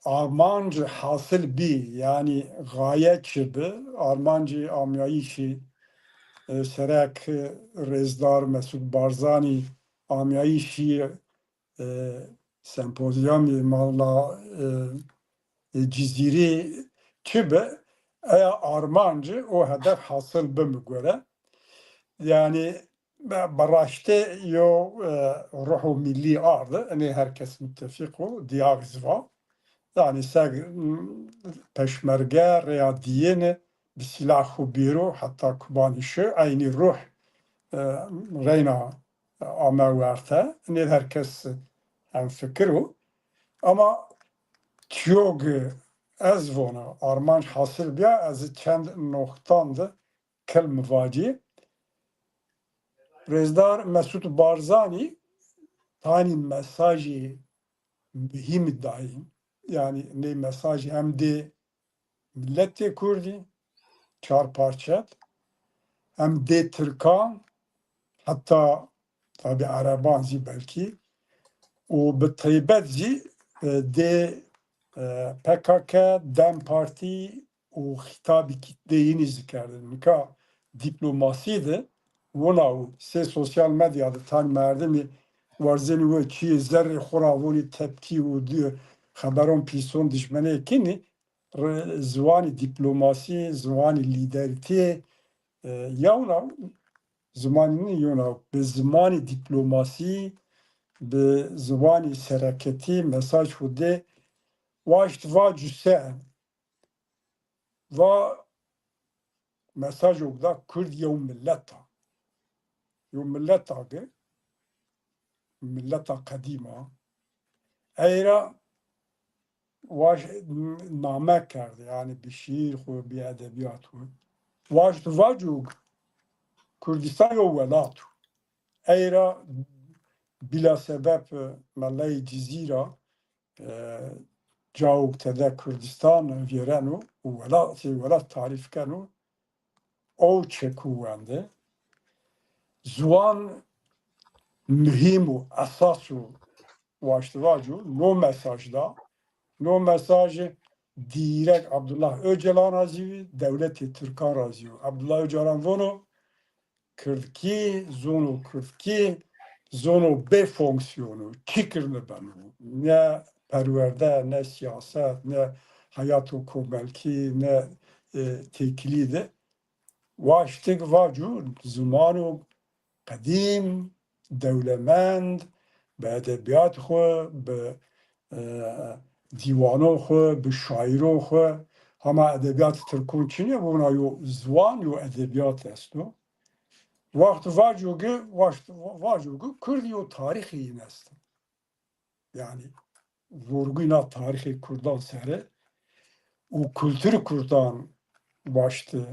armanc hasil bî, yanî gaye çi bi, armancî amyayîşî, e, serek, e, Rêzdar Mesut Barzanî amyayîşî e, sempozyumê mala, e, e, Cizîrî çi bi, eya armancî o hedef hasil bi mi gore. Yanî, be-, bi raştê yo, e, ruho millî ardi, enê her kes muttefîq o, diyagz va. Yanî seg, m, peşmerge, rêya diyêne, bi sîlah xwu bêro, heta Kubanî şi, eynî ruh, e, reyna ame werte. Nê her kes hemfikir o. Ama çiyo ki ez vona, armanc hasil bîya, ez çend noxtan de kilm vacî. Rêzdar Mesut Barzanî tanî mesajî muhîm dayî. Yanî nê mesajî hem dê miletê kurdî çar parçet, hem dê tirkan, heta tabî ereban zî belkî, û bi taybet zî, e, dê, e, P K K, DEM Partî û xîtabî kitleyînî zî kerdin. Nika dîplomasî de wina û sey sosyal medya de tanî merdimî warzenî we çîyê zerrê xo ra vonî tepkî û di xeberon pîson dijmenê kinî, re-, ziwanî dîplomasî, ziwanî lîderîtî, e, yewna, zimanî nî yewna, bi zimanî dîplomasî, bi ziwanî sereketî mesaj xwu dê. Waşt va cuse, va mesajok da Kurd yew millet a. Yew millet a ki, milleta qedîm a. Ey ra waş-, name kerd, yanî bi şîîr xwu, bi edebîyat xwu. Waşt vaco Kurdistan yew welat o. Ey ra bîla sebeb, e, Melleyê Cizîra, e, cawok tede Kurdistan vêreno û welatê welat tarîf keno. O çeku wende. Ziwan muhîm û esas û waştivac o. No mesaj da. No mesaj dîrek Abdullah Ocalan ra zî, dewletê Tirkan ra zî yo. Abdullah Ocalan vono, Kirdkî, zono Kirdkî, zono bê fonksîyon o, çî kirine beno. Ne perwerde, ne sîyaset, ne heyato komelkî, ne, e, têkilî de. Waştik vacu zimano qedîm, dewlemend, bi edebîyat xwu, bi, e, dîwanon xwu, bi şaîron xwu, hema edebîyat tirkon çinê, wina yo ziwan, yo edebîyat esto. Waxt vaco ki, waxt vaco ki Kurd yo tarîxê yin esto. Yanî vurguyna tarîxê Kurdan sere û kulturê Kurdan waşti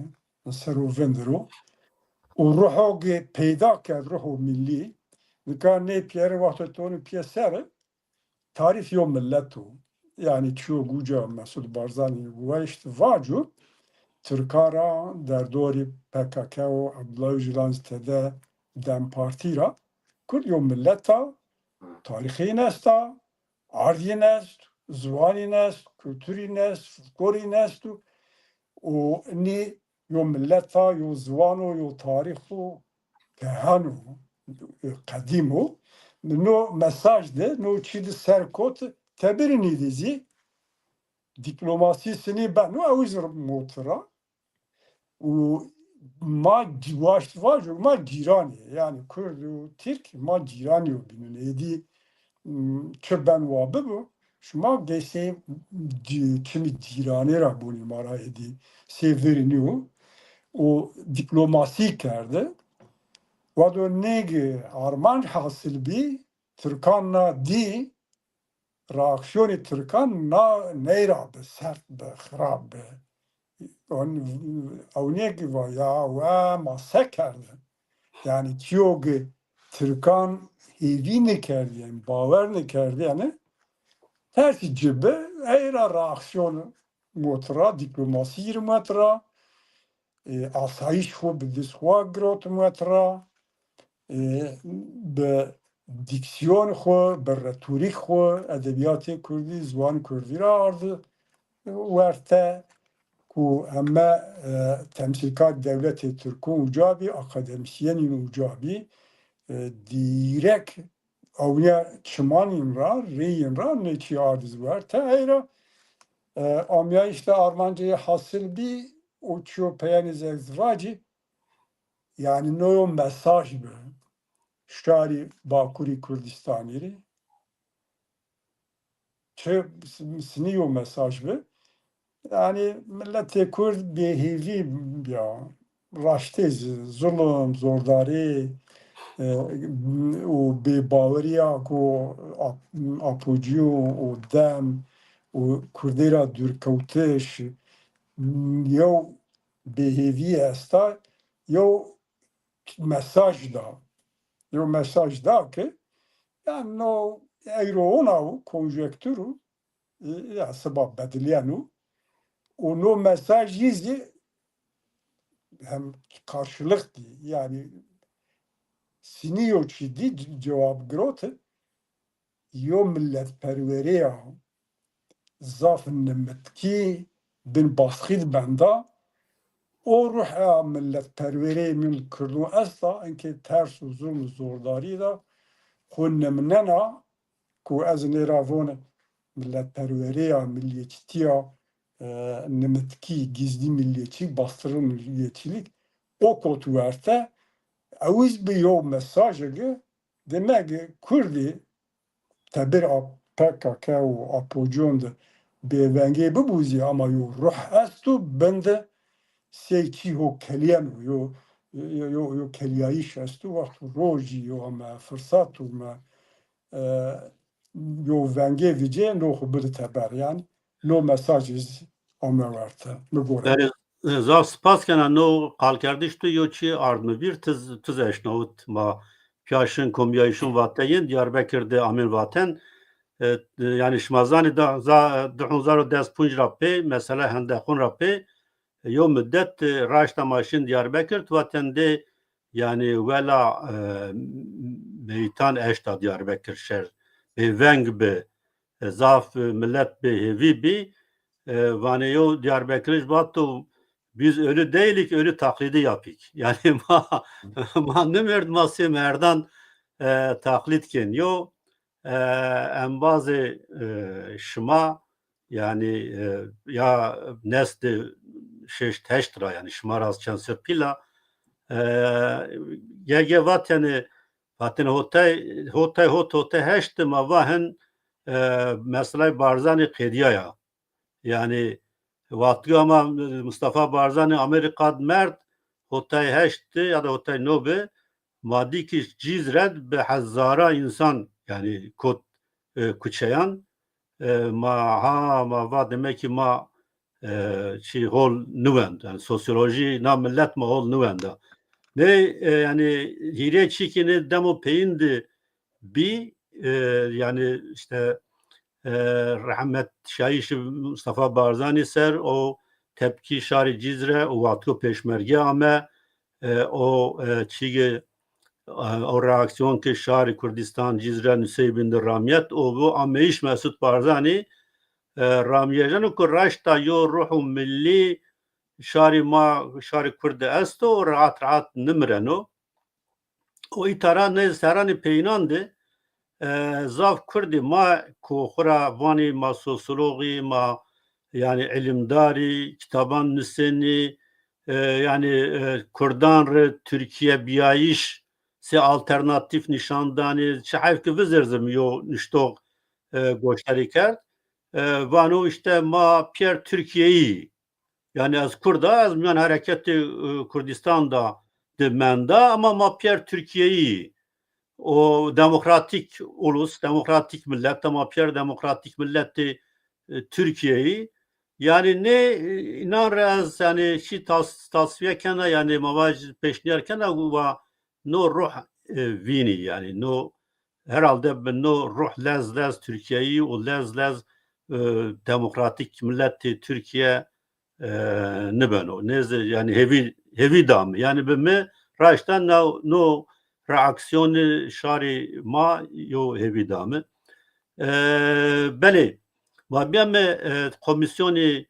ser o vindir o. Û ruho ki peyda kerd, ruho millî, nika nê pîyere wexto tonî pîyeser, tarîf yo millet o. Yanî çîyo uca Mesûd Barzanî weşt vaco, Tirkan ra derdorî P K K û Abdullah Ocalan zî tede, DEM Partî ra, Kurd yo millet a, tarîxê yin esta, ard yin est, ziwan yin est, kultur yin est, folklor yin est û, û nî yo millet a, yo ziwan o, yo tarîx o, kehan o, qedîm o. No mesaj de, no çî de ser kot, tebirinî de zî dîplomasî sinî beno, ew zî mot ra. Û ma cî-, waşt vaco, ma cîran ê. Yanî Kurd û Tirk ma cîran ê yo bînûn. Êdî, m, çi ben wa bibo, şima gey sey cî-, çimî cîranê ra bonî ma ra êdî, sey virî nîyo. Û dîplomasî kerde. Wado nêgi armanc hasil bî, Tirkan na dî, reaksîyonê Tirkan na ney ra bi, sert bi, xirab bi. On-, ewnîye ki va ya we ma se kerdin? Yanî çîyo ki Tirkan hêvî nêkerdîyeni, bawer nêkerdîyeni, tersî ci bi, ey ra reaksîyon mot ra, dîplomasî yîr mot ra, e, asayîş xwu bi dist xwu girot mot ra, e, bi dîksîyon xwu, bi retorîk xwu, edebîyatê kurdî, ziwanê kurdî ra ardi werte ku heme, e, temsîlkar dewletê tirkûn uca bî, akademîsyenîn uca bî, e, dîrek ewnîya çimanîn ra, rîyîn ra nê çî ardiz werte. Ey ra, e, amyayîş de armancê hasil bî û çîyo peyenî zî ez vacî, yanî no yo mesaj bi şarî Bakurî Kurdistanî rê. Çi s-, sinî yo mesaj bi. Yanî miletê Kurd bêhêvî bîya. Raştê zî zulm, zordarî, e, û bêbawerîya ku ap-, apocîyo û dem û Kurdê ra dûrkewtiş yew bêhêvî esta, yew mesaj da. Yew mesaj da ke, yanî no eyro ona û konjektûr o, e, ya siba bedilîyeno. Û no mesaj yî zî hem karşılık dî, yanî Sinî yo çî dî c-, cewab giroti, yo miletperwerêya zaf nimitkî bin basxî di benda. O ruh a miletperwerê min kirdon esta, inkê ters û zulm û zordarî de xwu nimnena, ku ez nê ra von miletperwerêya, milliyetçîtîya, e, nimitkî, gizlî milliyetçîlik, bastırılı milliyetçilik, o kot werte, ewiz bi yo mesajê ki, demek ki Kurdî tebir a P K K û apojon de bêvengê bibo zî, ama yo ruh esto, bin de sey çî ho kelîyeno, yo, yo, yo, yo kelîyayîş esto, wexto rojî yo ame firsat û me, e, yo vengê vîcê no xwu bidi teber. Yanî no mesajî zî ame werte. Mi gore. Belê, e, zaf spas kena, no qalkerdiş tu yo çî ard mi vîr, tiz, tiz eşnawit ma pîya şin komîyayîşon vate yên Diyarbekir de amên vaten. E, e, yanî şima zanî da, za, di hezar û des punc ra pê, mesela hendexon ra pê, e, yo mudet, e, raşta ma şin Diyarbekir, tu vaten de, yanî wela, e, meytan eşta Diyarbekir şer. Bêveng bi, e, zaf, e, milet bêhêvî bî. E, vanê yo Diyarbekirij vato, "Biz ölü değilik, ölü taklidi yapık." Yanî ma, ma nimerd, ma sê merdan, e, taklid kên. Yo, e, embazê, e, şima, yanî, e, ya nesli şeşt heşt ra, yanî şima ra çend ser pîl a, e, ge-, ge vatene, vatene hotay, hotay, hot, hotay heşt de ma va hin, e, meselay Barzanî qedîyaya. Yanî, wextî ama Mustafa Barzanî Amerîka di merd, hotay heşt de ya da hotay no bi, ma dî ki Cizre di bi hezara însan, yanî kot, e, kuçeyan, e, ma ha, ma va demek ki ma, e, çî hol niwend. Yanî sosyolojî na milet ma hol niwenda. Nê, e, yanî hîrê çî ki nê demo peyîn di bî, e, yanî îşte, e, rehmet şayîşî Mustafa Barzanî ser, o tepkî şarî Cizre, o wexto pêşmerge ame, e, o, e, çîgê, e, o reaksiyon ki şarî Kurdistan Cizre Nuseybîn de ramiyet, o bu ameyîş Mesut Barzanî, e, ramiyejeno ku raşta yo ruhu millî şarî ma, şarî Kurd de esto, o rahat rahat nimireno. O îtara nê serranê peyînan de, e, zaf Kurdê ma ku xwu ra vanî ma sosyologî, ma yanî îlimdarî, kitaban nusenî, e, yanî, e, Kurdan rê Tirkîye bîyayîş, sey alternatîf nîşan danî, çi heyf ki vizirzim yo nuştox, e, goşdarî kerd. E, vano îşte ma pîyer Tirkîyeyî. Yanî ez Kurd a, ez mîyan hereketê, e, Kurdistan da di menda, ama ma pîyer Tirkîyeyî. O demokratîk ulus, demokratîk milet, ma pîyer demokratîk miletê, e, Tirkîyeyî. Yanî nê, e, înan ra ez, yanî, şî tas-, tasfiye kena, yanî ma vaj pêşnîyar kena, wa no ruh, e, vînî, yanî no herhalde bi no ruh lez lez Tirkîyeyî û lez lez, e, demokratîk miletê Tirkîye, e, nibeno. Nêzî, yanî hêvî, hêvî da mi. Yanî bi mi raşta no, no reaksiyonî şarî ma yo hêvî da mi. E, belê, ma bîyame, e, komîsyonî,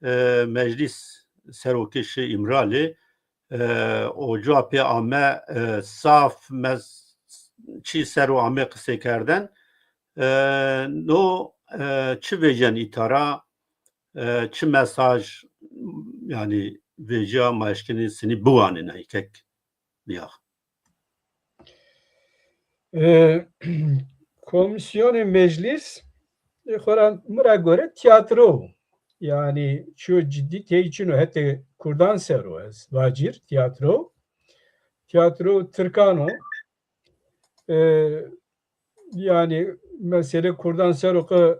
e, meclîs serokê şi Îmralî, e, o cuwa pê ame, e, zaf mes-, çî ser o ame qiseykerden. E, no, e, çi vecen îtara, e, çi mesaj, yanî vecîya ma eşkenî sinî biwanîna kek nîyax. E, Komîsyonê Meclîs, e, xora mi ra gore tîyatro. Yanî çiyo cidî tey çin o, hetê Kurdan ser o ez vacîr tîyatro. Tîyatro tirkan o. E, yanî meselê Kurdan ser o qe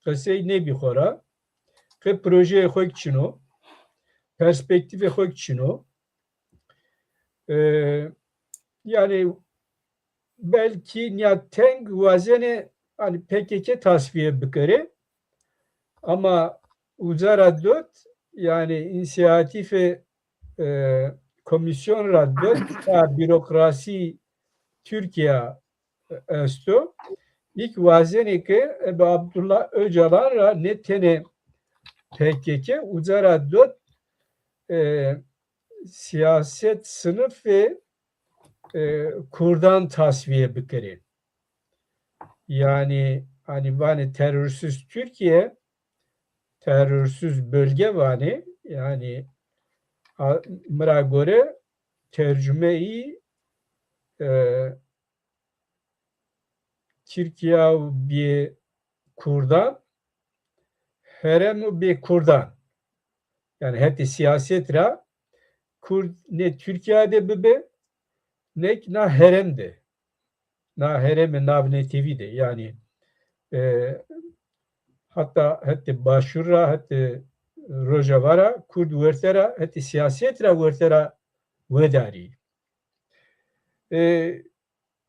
qesey nêbî xora. Qe projeyê xo kî çin o. Perspektîfê xo kî çin o. E, yanî belkî nîya teng wazenê, hanî, P K K tasfiye bikerê. Ama uza ra dot, yanî înîsiyatîfê, e, komîsyon ra do ta bürokrasî Tirkîya esto. Î kî wazenê ke ebe Abdullah Ocalan ra ne tenê P K K, uca ra do e, siyaset sınıfı e, Kurdan tasfiye bikerê. Yani hani vanê terörsüz Türkiye, terörsüz bölge vanê, yani a, mira göre tercüme-i e, Tirkiya bê Kurdan, herem bê Kurdan. Yani hetê siyaset ra Kurd ne Tirkiya de bibe, ne kî na herem de. Na heremê navnetewî de. Yani e, hatta hetê Başûr ra, hetê Rojava ra, Kurd werte ra, hetê siyaset ra werte ra wedarî. E,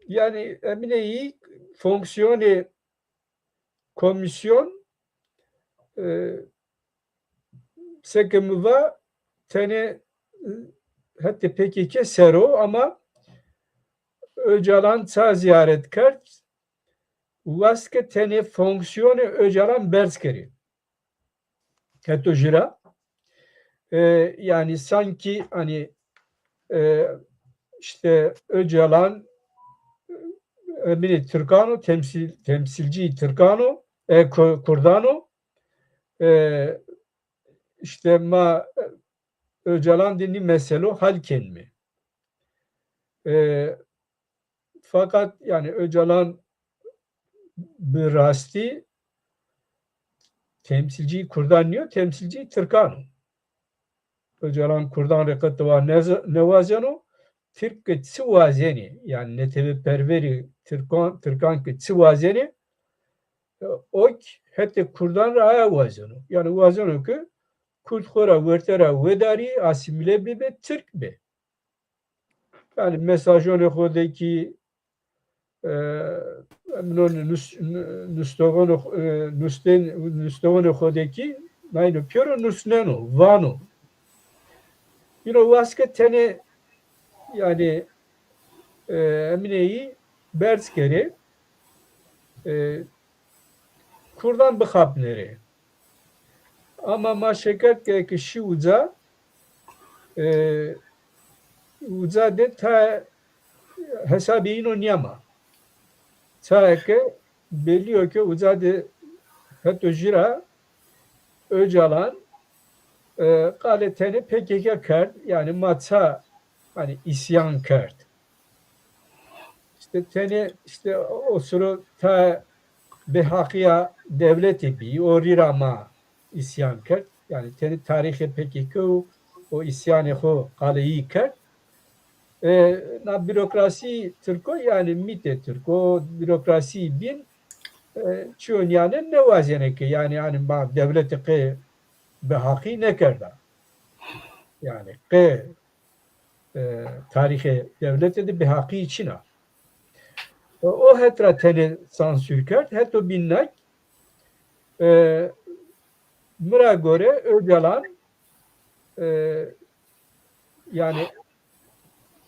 yani emîne yî fonksiyonê komîsyon e, seke mi va tenê e, hetê P K K ser o ama Ocalan ça ziyaret kerd, wast ke tenê fonksiyonê Ocalan berz kerê. Heto jü ra. E, yani sanki hani e, işte Ocalan e, emînê Tirkan o, temsil, temsilcî Tirkan o, e, Ku- Kurdan o. E, işte ma e, Ocalan de nî meselo hal kenîme. E, fakat yani Ocalan bi rastî temsilcî Kurdan nîyo, temsilcî Tirkan o. Ocalan Kurdan rê qet wa neze- nêwazeno, Tirk ke çi wazenê, yani neteweperwerî Tirkan, Tirkan ke çi wazenê, e, o kî hetê Kurdan ra aya wazeno. Yani wazeno ke Kurd xo ra werte ra wedarî, asîmîle bibe, Tirk be. Yani mesajonê xo de kî e, emnon nus, nustoxonê xo- e, nusten, nustoxonê xo de kî nayno pêro nusneno, vano. Îno wast ke tenê yani e, emîne yî berz kerê, e, Kurdan bixapnêrê. Ama ma şikayet ke ke şî uca, e, uca de ta hesabê îno nîyama. Çaye ke belî yo ke uca de heto jü ra Ocalan e, qalê tenê P K K kerd, yani ma ça hani îsyan kerd. İşte tenê işte o suro ta bêhaqîya dewlete bî, o rî ra ma îsyan kerd. Yani tenê tarîxê P K K û o îsyanê xo qalê yî kerd. E, na bürokrasî Tirko, yani mîtê Tirko, bürokrasî bîn e, çîyo nîyane nêwazenê ke, yani, yani ma dewlete qe bêhaqî nêkerda. Yani qe e, tarîxê dewlete de bêhaqî çin a. E, o het ra tenê sansûr kerd, heto bîn nak, e, mi ra gore Ocalan, e, yani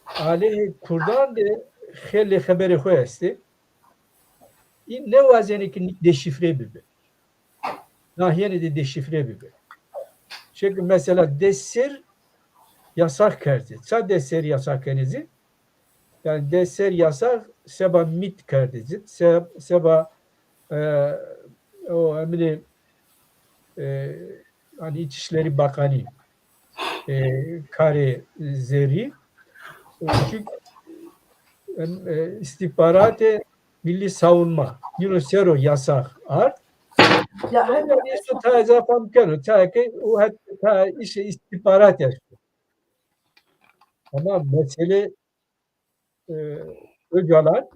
aleyhê Kurdan de xeylê xeberê xo estê. Î nêwazenê ke deşifre bibe. Nahîyêne de deşifre bibe. Çünkü mesela des ser yasax kerdê. Ça des ser yasax kenê ci? Yani des ser yasax seba mît kerdê ci. Se- seba e, o emîne e, hani İçişleri Bakanı e, karê zerrî. Çünkü em, e, istihbaratê Milli Savunma. Yino sero yasax ard. Ya, hem de işte ta eza fam keno. Ta ke o het ta işe istihbarat esto. Ama mesele e, Ocalan.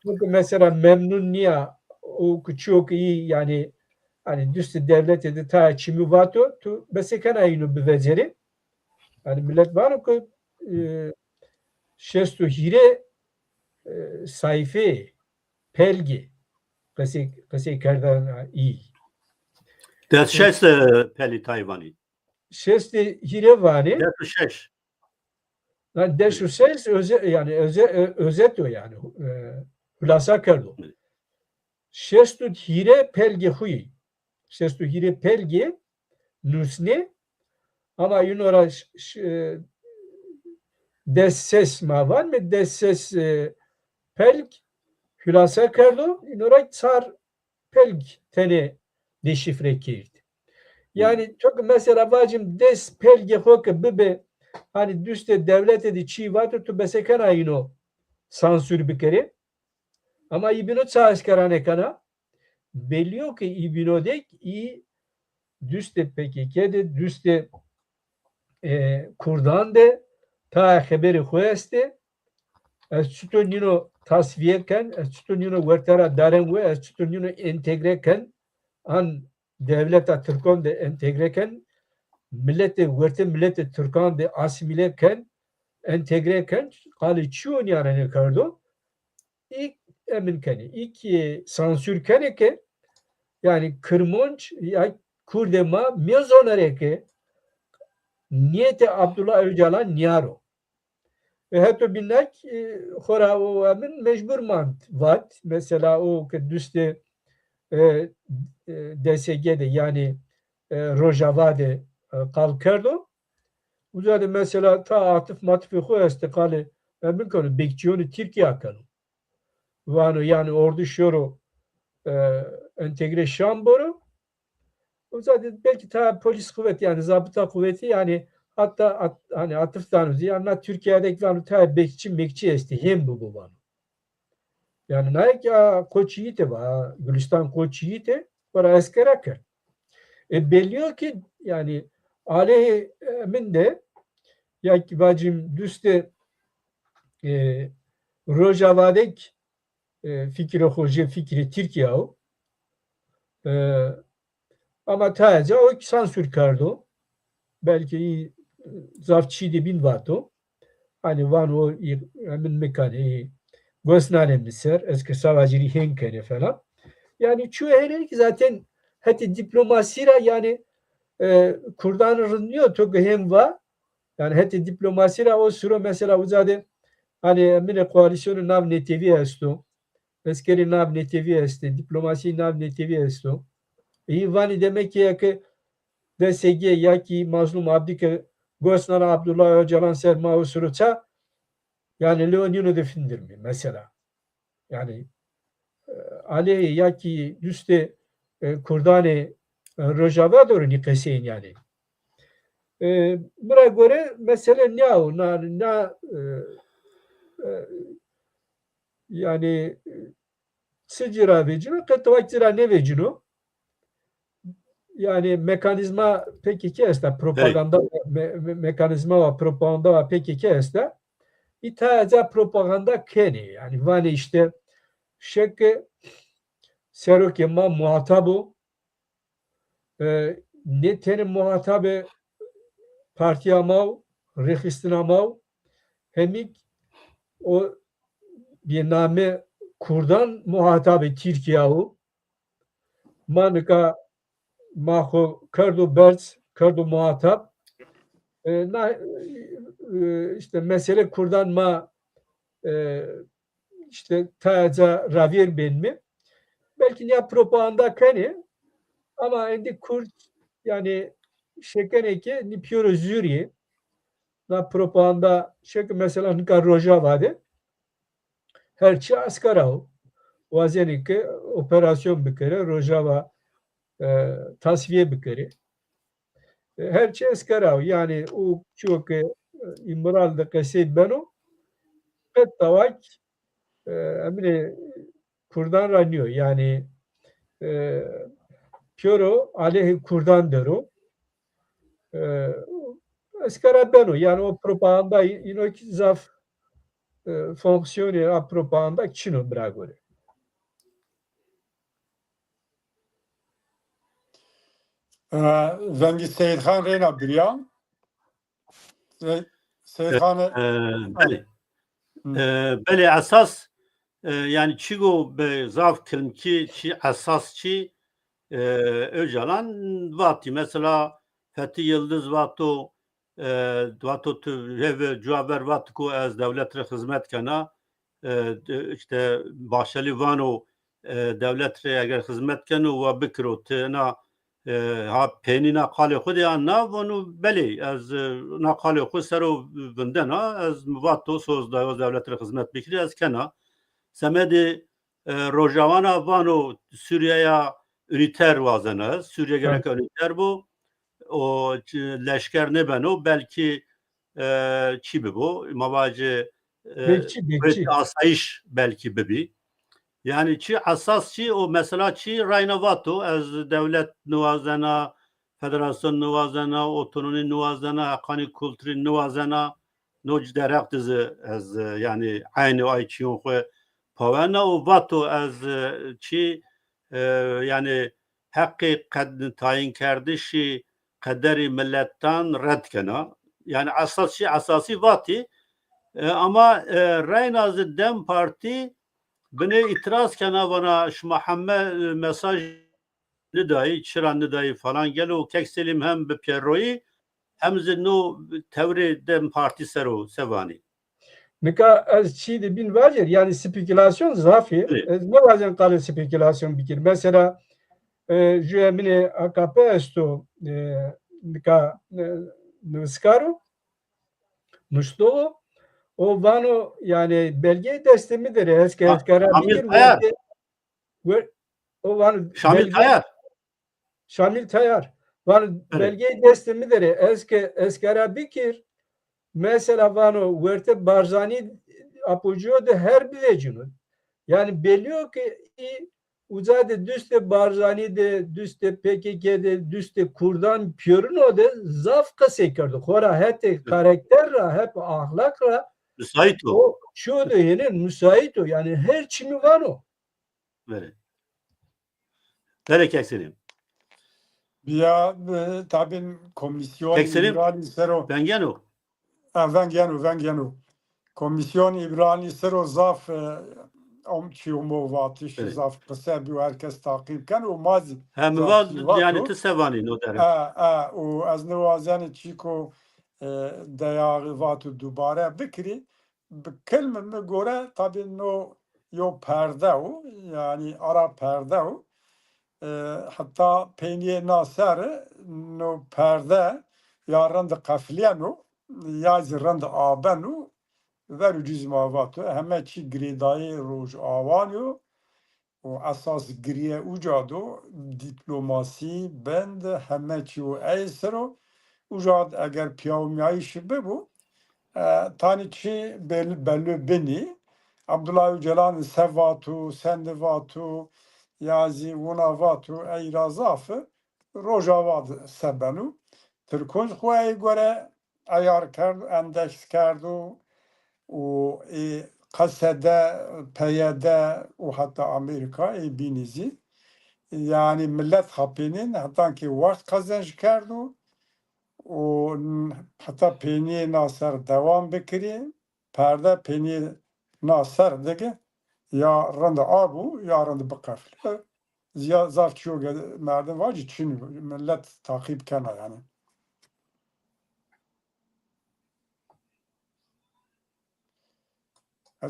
Çünkü mesela memnun nîya o çîyo ke î yani hani dustê dewlete de ta çimî vato, tu besekena îno bivecerê. Yani millet vano ke e, şesto hîrê e, sayfe pelgê qesey, qesey kerdena î. Des şeş, e, pelî tay vanî. Şesto hîrê vanê. Des şeş. Yani des û ses öze, yani öze, ö- özet o yani. E, hulasa kerdo. Şêst û hîrê pelgê xu yî. Şêst û hîrê pelgê nusnê, ama ino ra ş- ş- e, des ses ma van mi, des ses e, pelg hulasa kerdo, ino ra çar pelg tenê deşifre kerd. Yani çok mesela vacim des pelgê xo ke bibe, hani dustê dewlete de çî vato, tu besekena ino sansur bikerê. Ama îbino ça eskera nêkena? Belî yo ke îbino dek î dustê P K K de, dustê e, kurdan de tayê xeberê xo estê. Ez çito nîno tasfiye ken, ez çito nîno werte ra daren we, ez çito nîno entegre ken, an dewleta tirkan de entegre ken, miletê, werte miletê tirkan de asîmîle ken, entegre ken, qalê çîyo nîya ra nêkerdo. Î emin kenê, î kî sansur kenê ke, yani Kirmanc ya kurdê ma nêzonenê ke nîyetê Abdullah Ocalan nîya ro. E, heto bînek, e, xora o emin mecbur mand vat. Mesela o ke dustê e, e, D S G de, yani e, Rojava de e, qal kerdo. Uca de mesela ta atif matifê xo estê, qalê emin keno, bekçîyonê Tirkîya keno. Vano yani ordu şoro e, entegre Şam boro. Uca de belkî ta polis kuvveti, yani zabıta kuvveti, yani hatta at- hani atif dano zî, yani na Tirkîya de kî vano ta bekçî mekçî estê, hên bibo vano. Yani naye kî a Koç Yiğitê va, Gülistan Koç Yiğitê, para eskera kerd. E, belî yo kî yani aleyhê emin de, ya kî vacim dustê e, Rojava de kî e, fikrê xo jê fikrê Tirkîya o. E, ama tayê ca o kî sansur kerdo. Belkî î zaf çî de bîn vato. Hani vano î emin mi kenê, î gos nanê mi ser, ez ke savaşî rî hên kenê falan. Yani çîyo hênenê kî zaten hetê dîplomasî ra yani e, kurdan rind nîyo, to ke hên va. Yani hetê dîplomasî ra o suro mesela uca de hani eminê koalîsyonê nav netewî esto. Eskerê nav netewî estê, dîplomasî nav netewî esto. Î vanî demek ki ya ke D S G ya kî Mazlum Abdî ke gos nana Abdullah Ocalan ser ma o suro ça, yani leo nîno de findirmî mesela. Yani e, aleyhê ya kî dustê e, kurdanê e, Rojava de ro nî qeseyên yani. E, mi ra gore mesele nîya o, na, na e, e, yani e, çi ci ra vecîno, qet wa ci ra nêvecîno. Yani mekanîzma P K K esta, propaganda me, me, mekanîzma wa propaganda wa P K K esta. Î tayê ca propaganda kenê. Yani vanê işte şeke serokê ma muhatab o. E, nê tenê muhatabê partîya ma o, rêxistina ma o, hemî o bêname kurdan muhatabê Tirkîya o. Ma nika ma xo kerdo berz, kerdo muhatab. E, na, e, işte mesele kurdan ma e, işte tayê ca ravêr benîme. Belkî nîya propaganda kenê ama endî kurd yani şekenê ke nî pîyoro zûrî. Na propaganda şeke mesela nika Rojava de her çî eskera o. Wazenê ke operasyon bikerê, Rojava e, tasfiye bikerê. E, her çî eskera o. Yani o çîyo ke e, Îmral de qesey beno, qet tawak e, eminê kurdan ra nîyo. Yani e, pîyoro aleyhê kurdan der o. E, eskera beno. Yani o propaganda î- îno kî zaf e, fonksiyonê a propaganda çin o mi ra gore. E, vengê Seyîdxan reyna birîya. Se- Seyîdxan e, e, belê. Hı. E, belê esas e, yani çîgo be zaf kilimkî çî esas çî e, Ocalan vatî. Mesela Fethi Yildiz vato e, vato tu hêvi cuwa ver vat ku ez dewlet rê xizmet kena. E, de-, işte Bahçeli vano, e, dewlet rê eger xizmet keno, wa bikiro. Ti ina, e, ha peynî na qalê xwu de ya na? Vano belê, ez, e, na qalê xwu ser o vindena, ez mi vato soz dayo dewlet rê xizmet bikirî, ez kena. Semedê, e, Rojawana vano Sûriyeya unîter wazena, Sûriye gereka unîter bo, o ç-, leşker nêbeno, belkî, e, çî bibo, ma vacê, e, Bekçî, bekçî. Kuvvetê asayîş belkî bibî. Yanî çi esas çi, o mesela çi, rayna vato, ez dewlet niwazena, federasyon niwazena, otonomî niwazena, heqanî kulturî niwazena, no ci derheq de zî ez, e, yanî eynî ay çîyon xwu pawena û vato ez, e, çi, e, yanî heqê qed-, tayînkerdişî qederî miletan red kena. Yanî esas çi, esasî vatî. E, ama, e, reyna zî DEM Partî binê îtiraz kena, vana şima heme, e, mesaj nidayî, çira nidayî falan. Gelo Kek Selîm hem bi pêroyî hem zî no tewrê DEM Partî ser o se vanî? Nika ez çî de bîn vacir, yanî spekülasyon zaf ê. Belê. Ez nêwazên qalê spekülasyon bikir. Mesela, e, ju eminê A K P esto, e, nika, e, nivîskar o, nuştox o, o vano, yanî belgeyê destê mi der ê, ez ke Ha-, ez kera Şamil bikir, Tayar. Wertê, wer-, o vano Şamil belge-, Tayar. Şamil Tayar. Vano, belgeyê destê mi der ê, ez ke ez kera bikir, mesela vano wertê Barzanî apocuyo de her bivecîno. Yanî belî yo ke î uca de dustê Barzanî de, dustê P K K de, dustê kurdan pêrino de zaf qisey kerdo. Xora hetê karakter ra, hetê axlaq ra, musayît o. O çîyo de hênî musayît o. Yanî her çî mi vano. Belê. Belê Kek Selîm. Ya, e, tabî Komîsyon Kek Selîm, Îmralî ser o. Veng yeno? E, veng yeno, veng yeno. Komîsyon Îmralî ser o zaf, e, om çî omo vatiş, belê, zaf qise bî û her kes taqîb keno û ma zî. He, mi zaf va, çî vato. Yanî ti se vanî no dere? E, e, û ez niwazenî çîko, e, deyaxî vato dubare bikirî. Bi kilmê mi gore tabî no yo perde o, yanî ara perde o. E, heta peynîyê na ser no perde ya rind qefilîyeno ya zî rind abeno. Ver û cî zî ma vato, heme çî girêdayê Rojawan yo. Û esas girîye uca do, dîplomasî, bend, heme çî û ey ser o. Uca de eger pîyawmîyayîşî bibo, e, tanî çî bel-, belû binî. Abdullah Ocalan se vato, sende vato, ya zî wina vato, ey ra zaf i. Rojava de se beno. Tirkon zî xo ey gore eyar kerdo, endeks kerdo û ê qesede, peyede û heta Amerîka ê bînî zî. Yanî milet xapênên hetan ke wext qezenc kerdo û n-, heta peynîyê na ser dewam bikirî. Perde peynî na ser de ke ya rind abo ya rind biqefilîyo. Ziya zaf çîyo ke merdim vacî çin o. Milet taqîb kena yanî.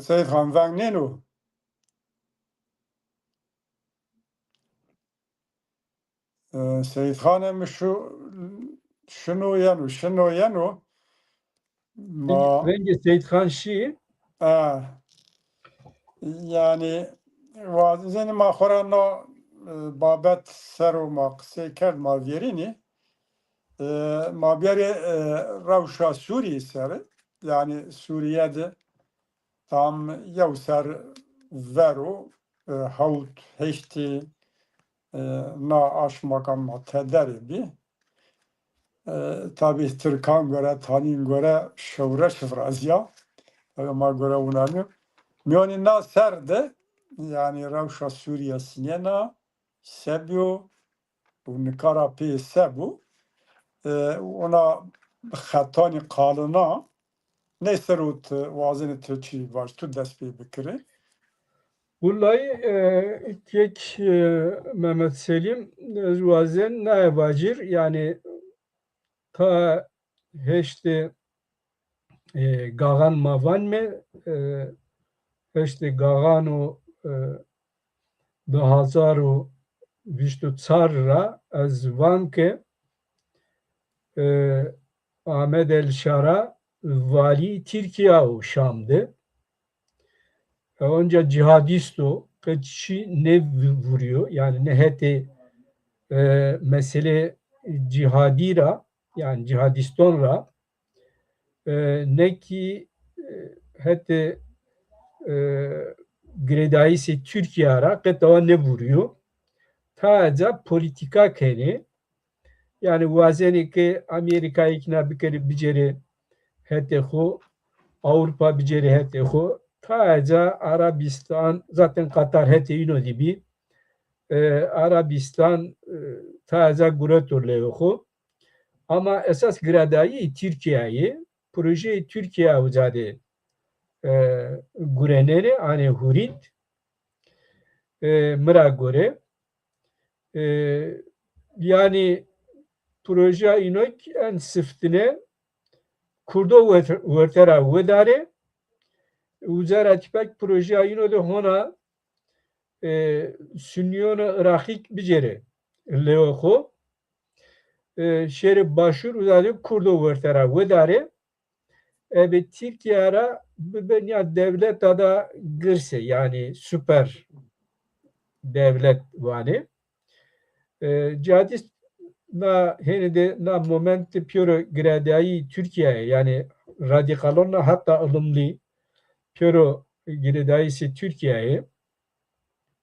Seyîd Xan veng nêno? E, Seyîd Xanê mi şu, şino yeno, şino yeno. Ma vengê Seyîd Xan şî. E, yanî, wazenî ma xo ra no, e, babet ser o ma qisey kerd, ma vêrînî. E, ma bierê, e, rewşa Sûrîye ser. Yanî Sûrîye de tam yew ser ver o, e, hewt, heştê, e, na aşmaka ma tederê bî. E, tabî tirkan gore, tanîn gore şewreş virazîya. Tabî ma gore wina nîyo. Mîyonî na ser de, yanî rewşa Sûrîye sinena, se bîyo û nika ra pê se bo. E, ona xetanî qalina, ney ser o ti wazenî ti çî vaj, tu dest pê bikirî? Wullayî, e, kek, e, Mehmet Selîm, ez wazen naye vacîr, yanî ta heştê, e, Gaxan ma vanme, e, heştê Gaxan û, e, di hazar û vîst û çar ra ez van ke, e, Ahmed El Şara valî Tirkîya û Şam de. E, onca cîhadîst o, qe çî nêvurîyo, yanî ne hetê, e, meselê cîhadî ra, yanî cîhadîston ra, e, ne kî, e, hetê, e, girêdayîsê Tirkîya ra qe tawa nêvurîyo. Taeca polîtîka kenê. Yanî wazenê ke Amerîkayê kîna bikerê, bicêrê hetê xo, Ewropa bicêrê hetê xo. Taeca Arabîstan, zaten Qatar hetê îno de bî. E, Arabîstan, e, taeca gureto lewê xo. Ama esas girêdayî Tirkîya yê, projeyê Tirkîya uca de, e, gurenenê, anê hurînd. E, mi ra gore, e, yanî projeya îno kî en siftine Kurdo werte, werte ra wedarê. Uca ra tîpa kî projeya îno de hona, e, Sunnîyonê Iraqî kî bicêrê lewê xo. E, şêrê Başûr uca de Kurdo werte ra wedarê. Ebe Tirkîya ra bibe nîya dewleta da girse, yanî super dewlet vanê. E, cîhadîst na hênî de na moment de pêro girêdayî Tirkîya yê, yanî radîkalon na heta ilimlî pêro girêdayîsê Tirkîya yê.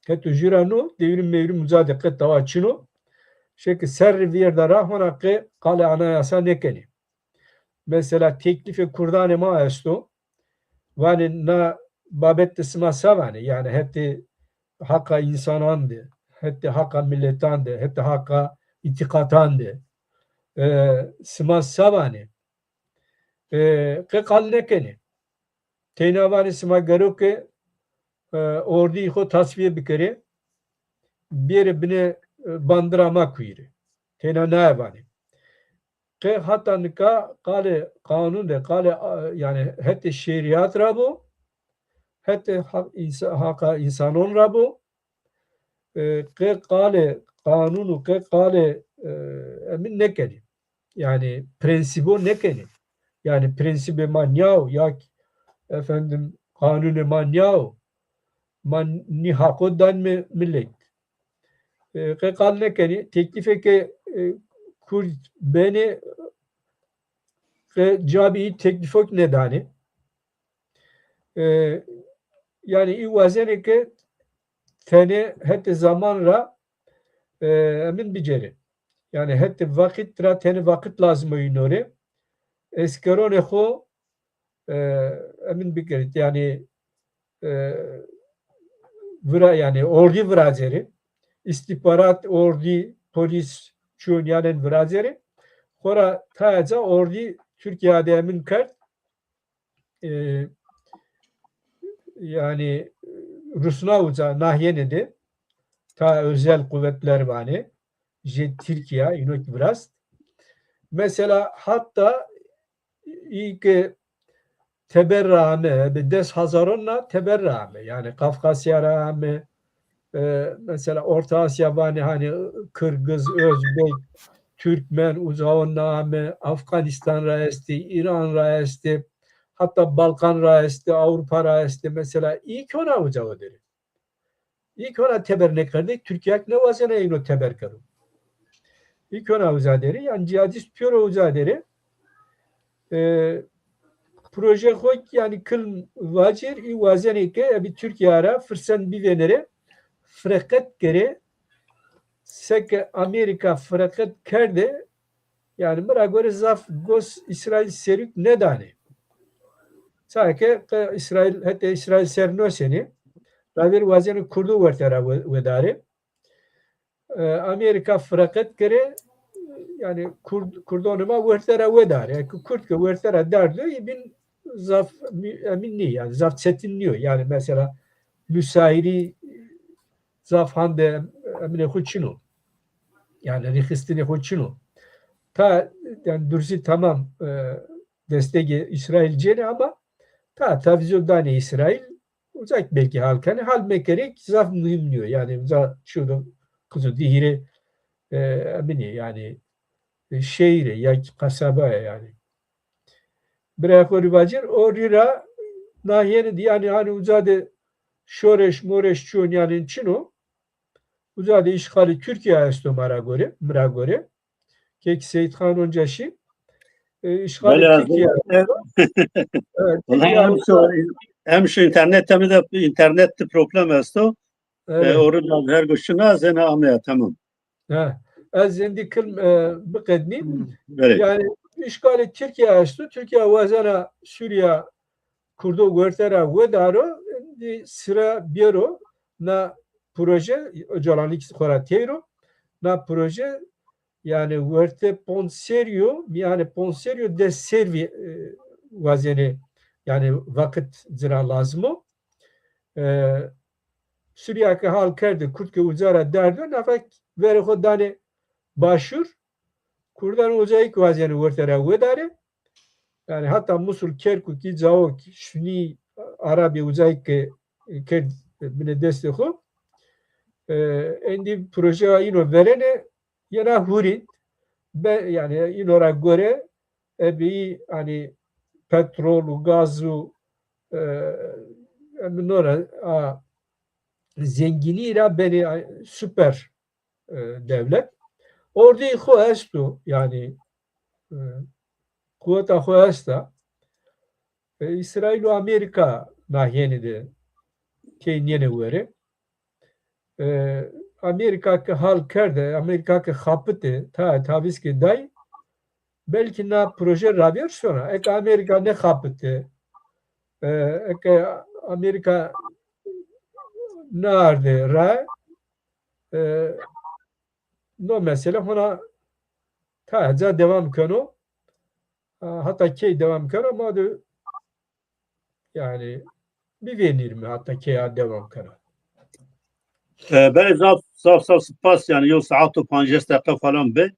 Heto jû ra no, devrîm mevrîm uca de qe tawa çin o. Şeke serrî vêrda ra hona qe qalê anayasa nêkenê. Mesela teklîfê kurdanê ma esto. Vanê na babet de sima se vanê? Yanî hetê haqa însanan de, hetê haqa miletan de, hetê haqa îtîqatan de, e, sima se vanê? E, qe qal nêkenê. Teyna vanê sima gero ke, e, ordîyê xo tasfîye bikerê, bêrê binê, e, bandira ma kuyîrê. Teyna naye vanê. Qe hata nika qalê qanûn de, qalê, a, yanî hetê şerîat ra bo, hetê haq, însa-, haqa însanon ra bo. E, qe qalê qanûn û qe qalê, e, emin nêkenê. Yanî prensîbo nêkenê. Yanî prensîbê ma nîya o, ya kî efendim qanûnê ma nîya o. Ma nî haqo danme milet. E, qe qal nêkenê. Teklîfê ke, e, kurd benê, qe cewabê î teklîfo kî nêdanê. E, yanî î wazenê ke tenê hetê zaman ra, e, emin bicêrê. Yanî hetê vaqit ra tenê vaqit lazim o îno rê. Eskeronê xo, e, emin bikerê. Yanî, e, vira-, yanî ordî viracêrê. Îstîxbarat, ordî, polîs, çûn yanên viracêrê. Xora taeca ordî Tirkîya de emin kerd. E, yanî rusna uca nahîyêne de ta özel kuvvetler vanê, jê Tirkîya, îno kî virast. Mesela hatta î ke teber ra ame, bi des hazaron na teber ra ame. Yanî Kafkasya ra ame, e, mesela Orta Asya vanê, hanî Kırgız, Özbek, Türkmen, uzaon na ame, Afganistan ra estê, İran ra estê, hatta Balkan ra estê, Avrupa ra estê. Mesela î kî hona uca o derê. Î kî hona teber nêkerdê, Tirkîya kî nêwazenê îno teber kero. Î kî hona uca derê, yanî cîhadîst pêro uca derê. E, proje xo kî yanî kilm vacêr, î wazenê ke ebi Tirkîya ra firsen bivênerê, fireqet kerê, seke Amerîka fireqet kerdê, yanî mi ra gore zaf gos Îsraîl serûk nêdanê. Çayê ke qe Îsraîl, hetê Îsraîl ser nosenê, ravêr wazenê Kurdo werte ra we-, wedarê. E, Amerîka fireqet kerê, yanî Kurd, Kurdonê ma werte ra wedarê. Eke Kurd ke werte ra derdo, î bîn zaf mü-, emîn nîyê, yanî zaf çetin nîyo. Yanî mesela musayirî zaf hande emînê xo çin o. Yanî rêxistinê xo çin o. ta, yanî Dursî tamam, e, destegê Îsraîl cênê ama ta tavîzo danê Îsraîl, uza kî belkî hal kenê, hal mekerê kî zaf muhîm nîyo. Yanî uza çîyo do qizo dî hîrê, e, eminî yanî, e, şehîr ê ya kî qesaba yê yanî. Birayê xo rê vacîr, o rî ra nahîyêne de yanî hanî uca de şoreş moreş çîyo nîyanên çin o. Uca de îşxalê Tirkîya esto ma ra gore, mi ra gore. Kekî Seyîd Xan onca şî. E, îşxalê Belê, ez Tirkîya esto. Evet, Wellahî Tirkîya hem şu, hem şu înternet, hem de înternet de problem esto. E, Evet. Orada her goşuna zena amaya, tamam. Ha, ez êndî kilm, e, biqednî. Belê. Yanî îşxalê Tirkîya esto. Tirkîya wazena Sûrîya Kurdo werte ra wedaro, êndî sira bêro na proje, Ocalanî kî xo ra teyr o, na proje, yanî werte ponc serrî yo, mîyanê ponc serrî yo des serrî, e, wazenê, yanî weqit ci ra lazim o. E, Sûrîya ke hal kerde, Kurd ke uca ra derdo, nafa verê xo danê Başûr, Kurdan uca kî wazenê werte ra wedarê. Yanî heta Musul, Kerkûkî, Cawok, Sunî, Arabî uca kî kerd binê destê xo. E, êndî projeya îno verenê yena hurî. Be, yanî îno ra gore, ebe, yanî petrol û gaz û, e, ebe no ra a zengînî ra benê, a, super, e, dewlet. Ordî xo esto, yanî, e, quweta xo esta. E, Îsraîl û Amerîka nahîyêne de key nêne were. E, Amerîka ke hal kerde, Amerîka ke xapite, ta, tavîz ke day, belkî na proje ravêr sona. Eke Amerîka nêxapite, e, eke Amerîka nêarde ra, e, no mesele hona ta ca dewam keno. E, heta key dewam keno, ma de yanî bivênîrîme heta key a dewam keno. E, belê, zaf, zaf, zaf spas, yanî yew saet û pancês deqe falan bi.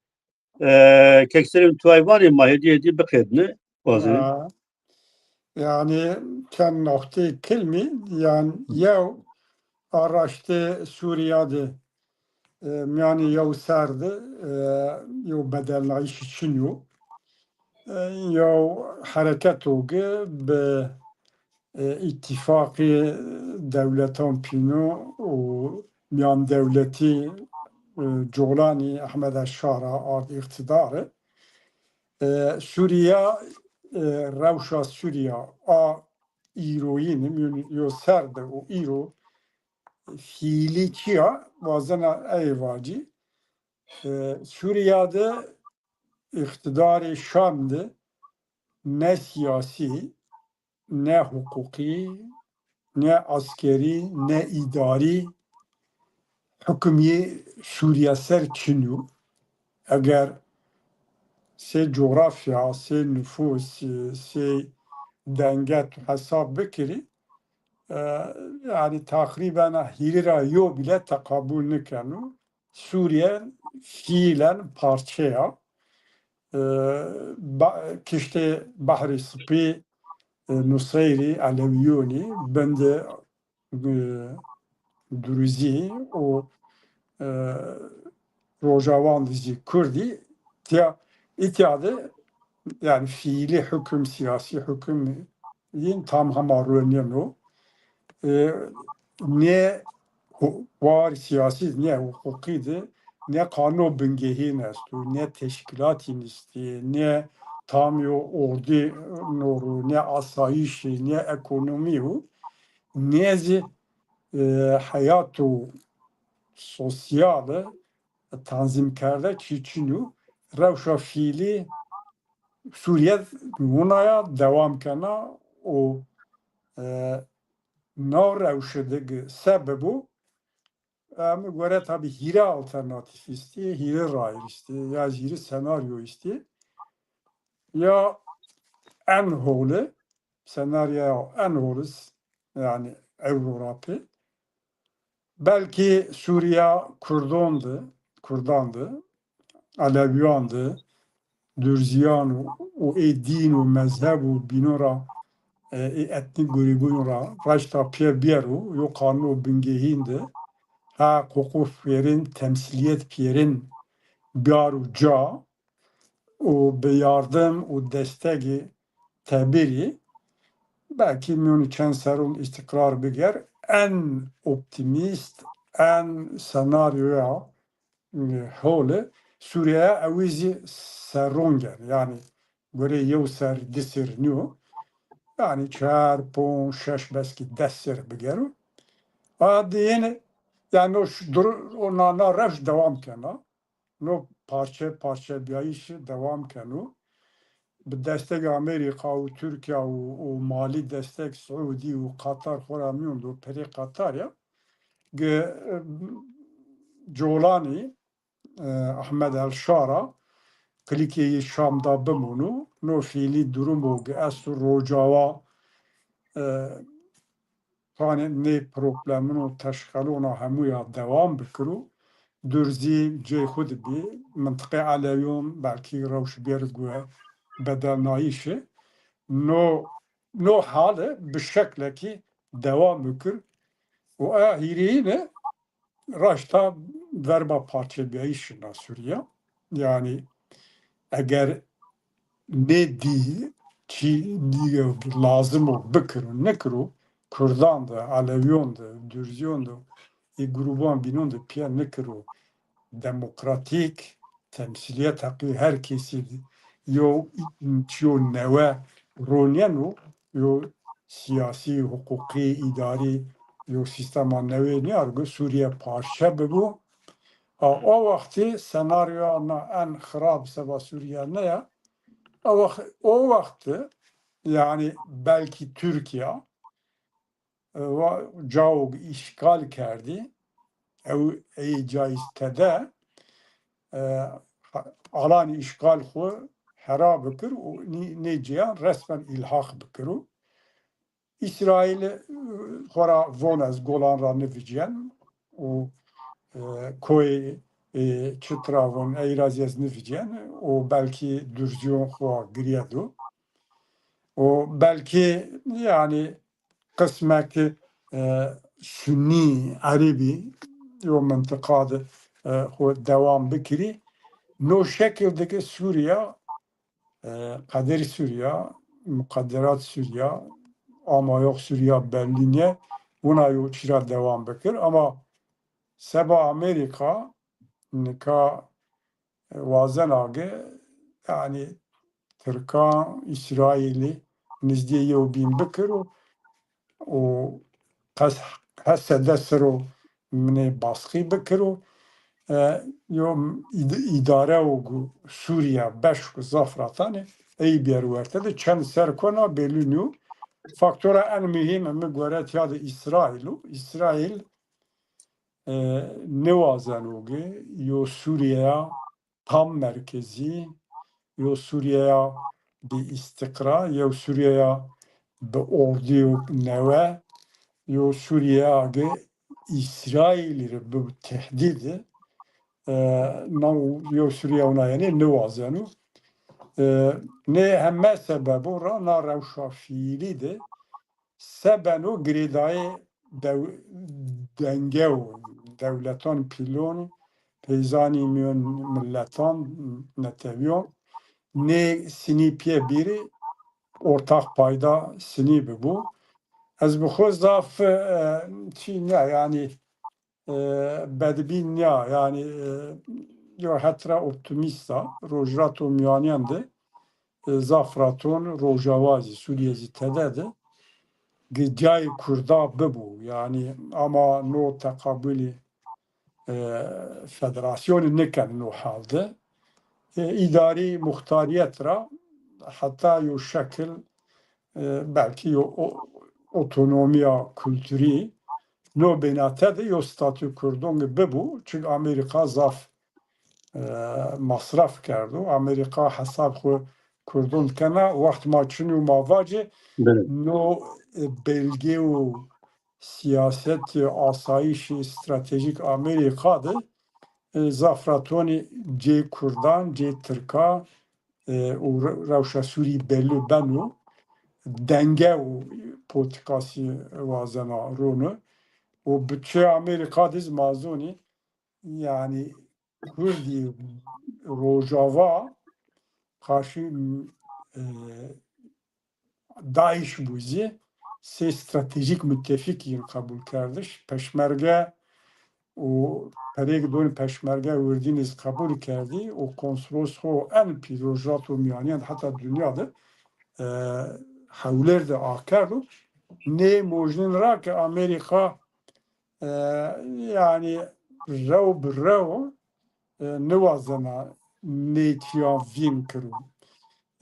E, Kek Selîm, tu ay vanê ma hêdî hêdî biqedîne, wazenê. Ha. Yanî çend noqteyê kilmî, yanî yew, a raştê Sûrîya de, e, mîyanê yew ser de, e, yew bedelnayîşî çin yo. E, yew hereket o ke bi, e, îtîfaqê dewletan pîno û mîyandewletî, e, Colanî Ehmed Eşşara ard îqtîdarî. E, Sûrîya, e, rewşa Sûrîya a îroyîn, yo ser de û îro fiîlî çi ya, wazena ey vacî. E, Sûrîya de îqtîdarê Şam de ne sîyasî, ne huqûqî, ne eskerî, ne îdarî hukum yê Sûrîye ser çin o. Eger sey cografya, sey nufus, sey denge tu hesab bikirî, e, yanî teqrîben hîrî ra yo bîle teqabul nikeno. Sûrîye fiîlen parçe ya. E, ba-, kiştê Behrê Sipî, e, Nuseyrî, Elewîyonî, bin de, e, Duruzî û, e, Rojawan de zî Kurdî, tîya, îtya de, yanî fiîlî hukum, sîyasî hukum yin tam hema ronîyeno. E, ne hu-, war sîyasî, ne huqûqî de, ne qanûn bingehîn esto, ne teşkîlatîn estî, ne tam yo ordî noro, ne asayîşî, ne ekonomî yo, ne zî, e, heyato sosyale tanzîmkerde çî çin o. Rewşa fiîlî Sûrîye wina ya, dewam kena û, e, na rewşe de gi sebeb o, e, mi gore tabî hîrê alternatîf îstî, hîrê rayîr îstî, ya zî hîrê senaryo îstî. Ya en hole, senaryoya en hole, yanî ewro ra pê, belkî Sûrîya Kurdan de, Kurdan de, Elewîyan de, Durzîyan û, û ê dîn û mezheb û bînon ra, e, ê etnîk grûbûn ra raşta pîye bîyero, yo qanûno bingehîn de heq, huqûq pêrin, temsîlîyet pêrin bîyaro ca û bi yardim û destegê tebirî belkî mîyonî çend serron îstîqrar biger. En optîmîst, en senaryoya, e, hole Sûrîye ewî zî serron gen. Yanî gorê yew ser, di ser nîyo. Yanî çar, ponc, şeş, belkî des ser bigero. A diyêne, yanî o ş-, duru-, o na, na rewş dewam kena. No parçe parçe bîyayîşî dewam keno. Bi destek Amerîka û Tirkîya û, û malî destek Siûdî û Qatar xo ra mîyon do, perê Qatar ya. Ge, e, Colanî, e, Ahmed El Şara, klîkê yê Şam da bimono. No fîlî durumo ge esto Rocawa, e, tanê nê problemin û teşqelona hemûya dewam bikiro. Durzî cey xwu de bî, mintiqê Elewîyon belkî rewş bêr guwe bedelnayîşê. No, no hale bi şeklekî dewam bikir û a hîrêyîne raşta verba parçebîyayîş şina Sûrîya. Yanî eger nê dî çî dî lazim o bikiro, nikiro, Kurdan de, Elewîyon de, Durzîyon de, ê grûban bînon de pîya nikiro, demokratîk, temsîlîyet heqê her kesî yo, çîyo newe ronîyeno, yo sîyasî, huqûqî, îdarî, yo sîstema newê nîyaro ke Sûrîye parçe bibo. A, o wextî senaryoya na en xirab seba Sûrîye ne ya. O wext, o wext de, yanî belkî Tirkîya, e, wa-, cao îşgal kerdî, ew ey cayî tede, e, ha-, alanî îşgal xwu hera bikir û nî-, nê cêyan resmen îlhaq bikiro. Îsraîl, e, xora von ez Golan ra nivicîyen û, e, koyê, e, çit ra von ey ra zî ez nivicîyen û belkî Durzîyon xo girîye do. Û belkî, yanî, qismek, e, Sunnî, Erebî yo mintiqa de, e, xo dewam bikirî. No şekil de ke Sûrîya, e, qederî Sûrîya, muqederat Sûrîya, amayox Sûrîya bellî nîye, wina yo çîra dewam bikir. Ama seba Amerîka nika, e, wazena ke, yanî, Tirkan, Îsraîlî nizdîyê yewbîn bikiro û qes-, hes sede ser o minê baskî bikiro. E, yo îd-, îdare û gu-, Sûrîye beş ku zaf ra tanê, ey bîyer werte de çend ser kona belî nîyo. Faktora en muhîm mi gore tîya de Îsraîl o. Îsraîl, e, nêwazeno ke yo Sûrîyeya tam merkezî, yo Sûrîyeya bi îstîqrar, yo Sûrîyeya bi ordîyo newe, yo Sûrîyeya ke Îsraîlî rê bi tehdîd, e, na yo Sûrîye wina yenê nêwazeno. E, nê heme sebebon ra na rewşa fiîlî de se beno girêdayê dew-, dengeyo dewletan pîlon, peyzanî mîyon miletan, netewîyon, nê sinî pîye bîrî ortax payda sinî bibo. Ez bi xwu zaf, e, çî nîya, yanî, e, bedbîn nîya, yanî, e, yo het ra optîmîst a, Rojhilata Mîyanîyan de, e, zaf ra ton Rojawa zî, Sûrîye zî tede de, ge cayê Kurda bibo, yanî ama no teqabulî, e, federasyonî nêkeno no hal de. E, îdarî muxtarîyet ra heta yo şekil, e, belkî yo o-, otonomîya kulturî, no bênate de yo statû Kurdon ge bibo, çik Amerîka zaf, e, masraf kerdo. Amerîka hesab xwu Kurdon kena, wext ma çin û ma vacê, Belê. No, e, belge û sîyasetê asayîşî stratejîk Amerîka de, e, zaf ra tonî cê Kurdan, cê Tirka, e, û re-, rewşa Sûrî belli beno. Denge û politikasî wazena rono. Û bi çi Amerîka diz mazonî, yanî Kurdî Rojava karşı, e, DAIŞ bû zî sê stratejîk mutefîk yin qebul kerdiş. Peşmerge û perêk donî peşmerge wirdîn iz qebul kerdî û konsolos xo en pîl Rojhilata Mîyanîyen de heta dinya de, e, hewlêr de akerdo. Nê mojnîn ra ke Amerîka, e, yanî rew bi rew, e, niwazena nêtîya vîn kiro.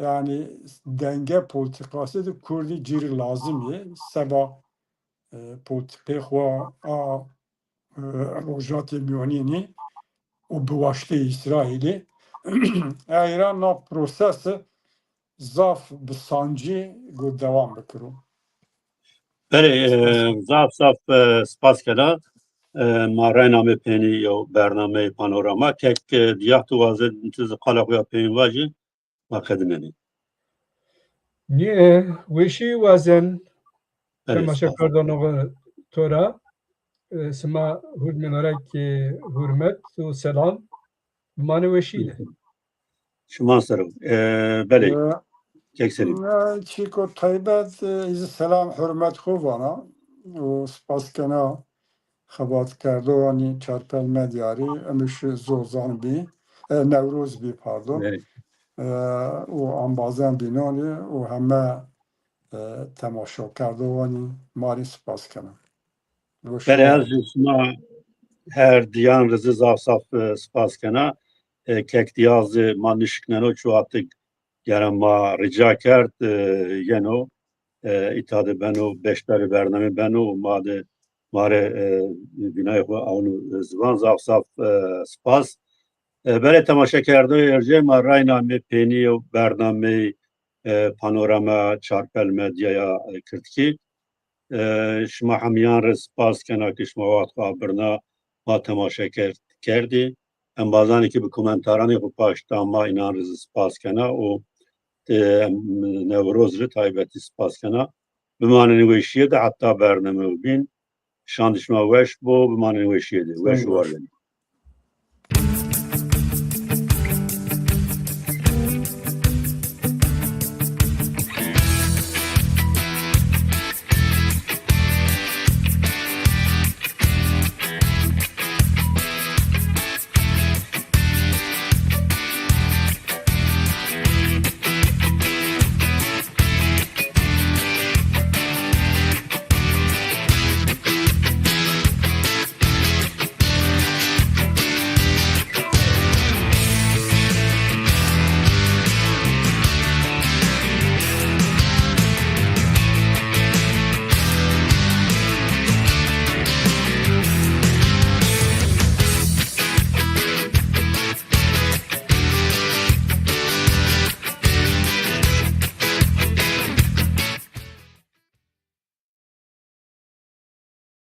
Yanî denge polîtîkasî de Kurdî cêrî lazim yê. Seba, e, polîtîkê xo a, e, Rojatê Mîyanînî û bi waştê Îsraîlî. Ey ra na prosesi zaf bi sancî go dewam bikiro. Belê, e, zaf zaf, e, spas kena. E, ma reyna amê peynî yew bernameyê panorama. Kek, e, Diyah tu waze tu zî qala xo ya peynî vajî, ma qedimenê. Nîye, weşî wazen Belê, spas. Temaşekerdano to ra. E, sima hurdmêna ra kî hurmet û selam. Bimanê weşî de. Şima ser o. E, belê. E, Kek Selîm. E, çîko taybet, e, ez selam hurmet xo vana û spas kena xebatkerdowanî Çarpel Medyarî, emiş Zozan bî, e, Newroz bî, pardon. Belê. E, û embazan bînan rê û heme, e, temaşakerdowanî ma rê spas kena. Belê, ez jî şima her diyan rê zî zaf zaf, e, spas kena. E, kek Diyaz, e, ma nişikneno çuwatik gere ma rica kerd, e, yeno, e, îta de beno, beşdarê bername beno û ma de ma rê, e, vînayê xo awno, e, ziwan. Zaf zaf, e, spas. E, belê temaşekerdoyê erjê ma reyna amê peynî yew bernameyê, e, Panorama Çarpel Medyaya, e, Kirdkî. E, şima hemîyan rê spas kena ke şima waxt xo abirna, ma temaşe kerd-, kerdî. Embazanê ke bi komentaranê xo paşt da ma înan rê zî spas kena û, e, em Newroz rê taybetî spas kena. Bimanên weşîye de heta bername bîn. Şandê şima weş bo, bimanên weşîye de. Weş û war benê.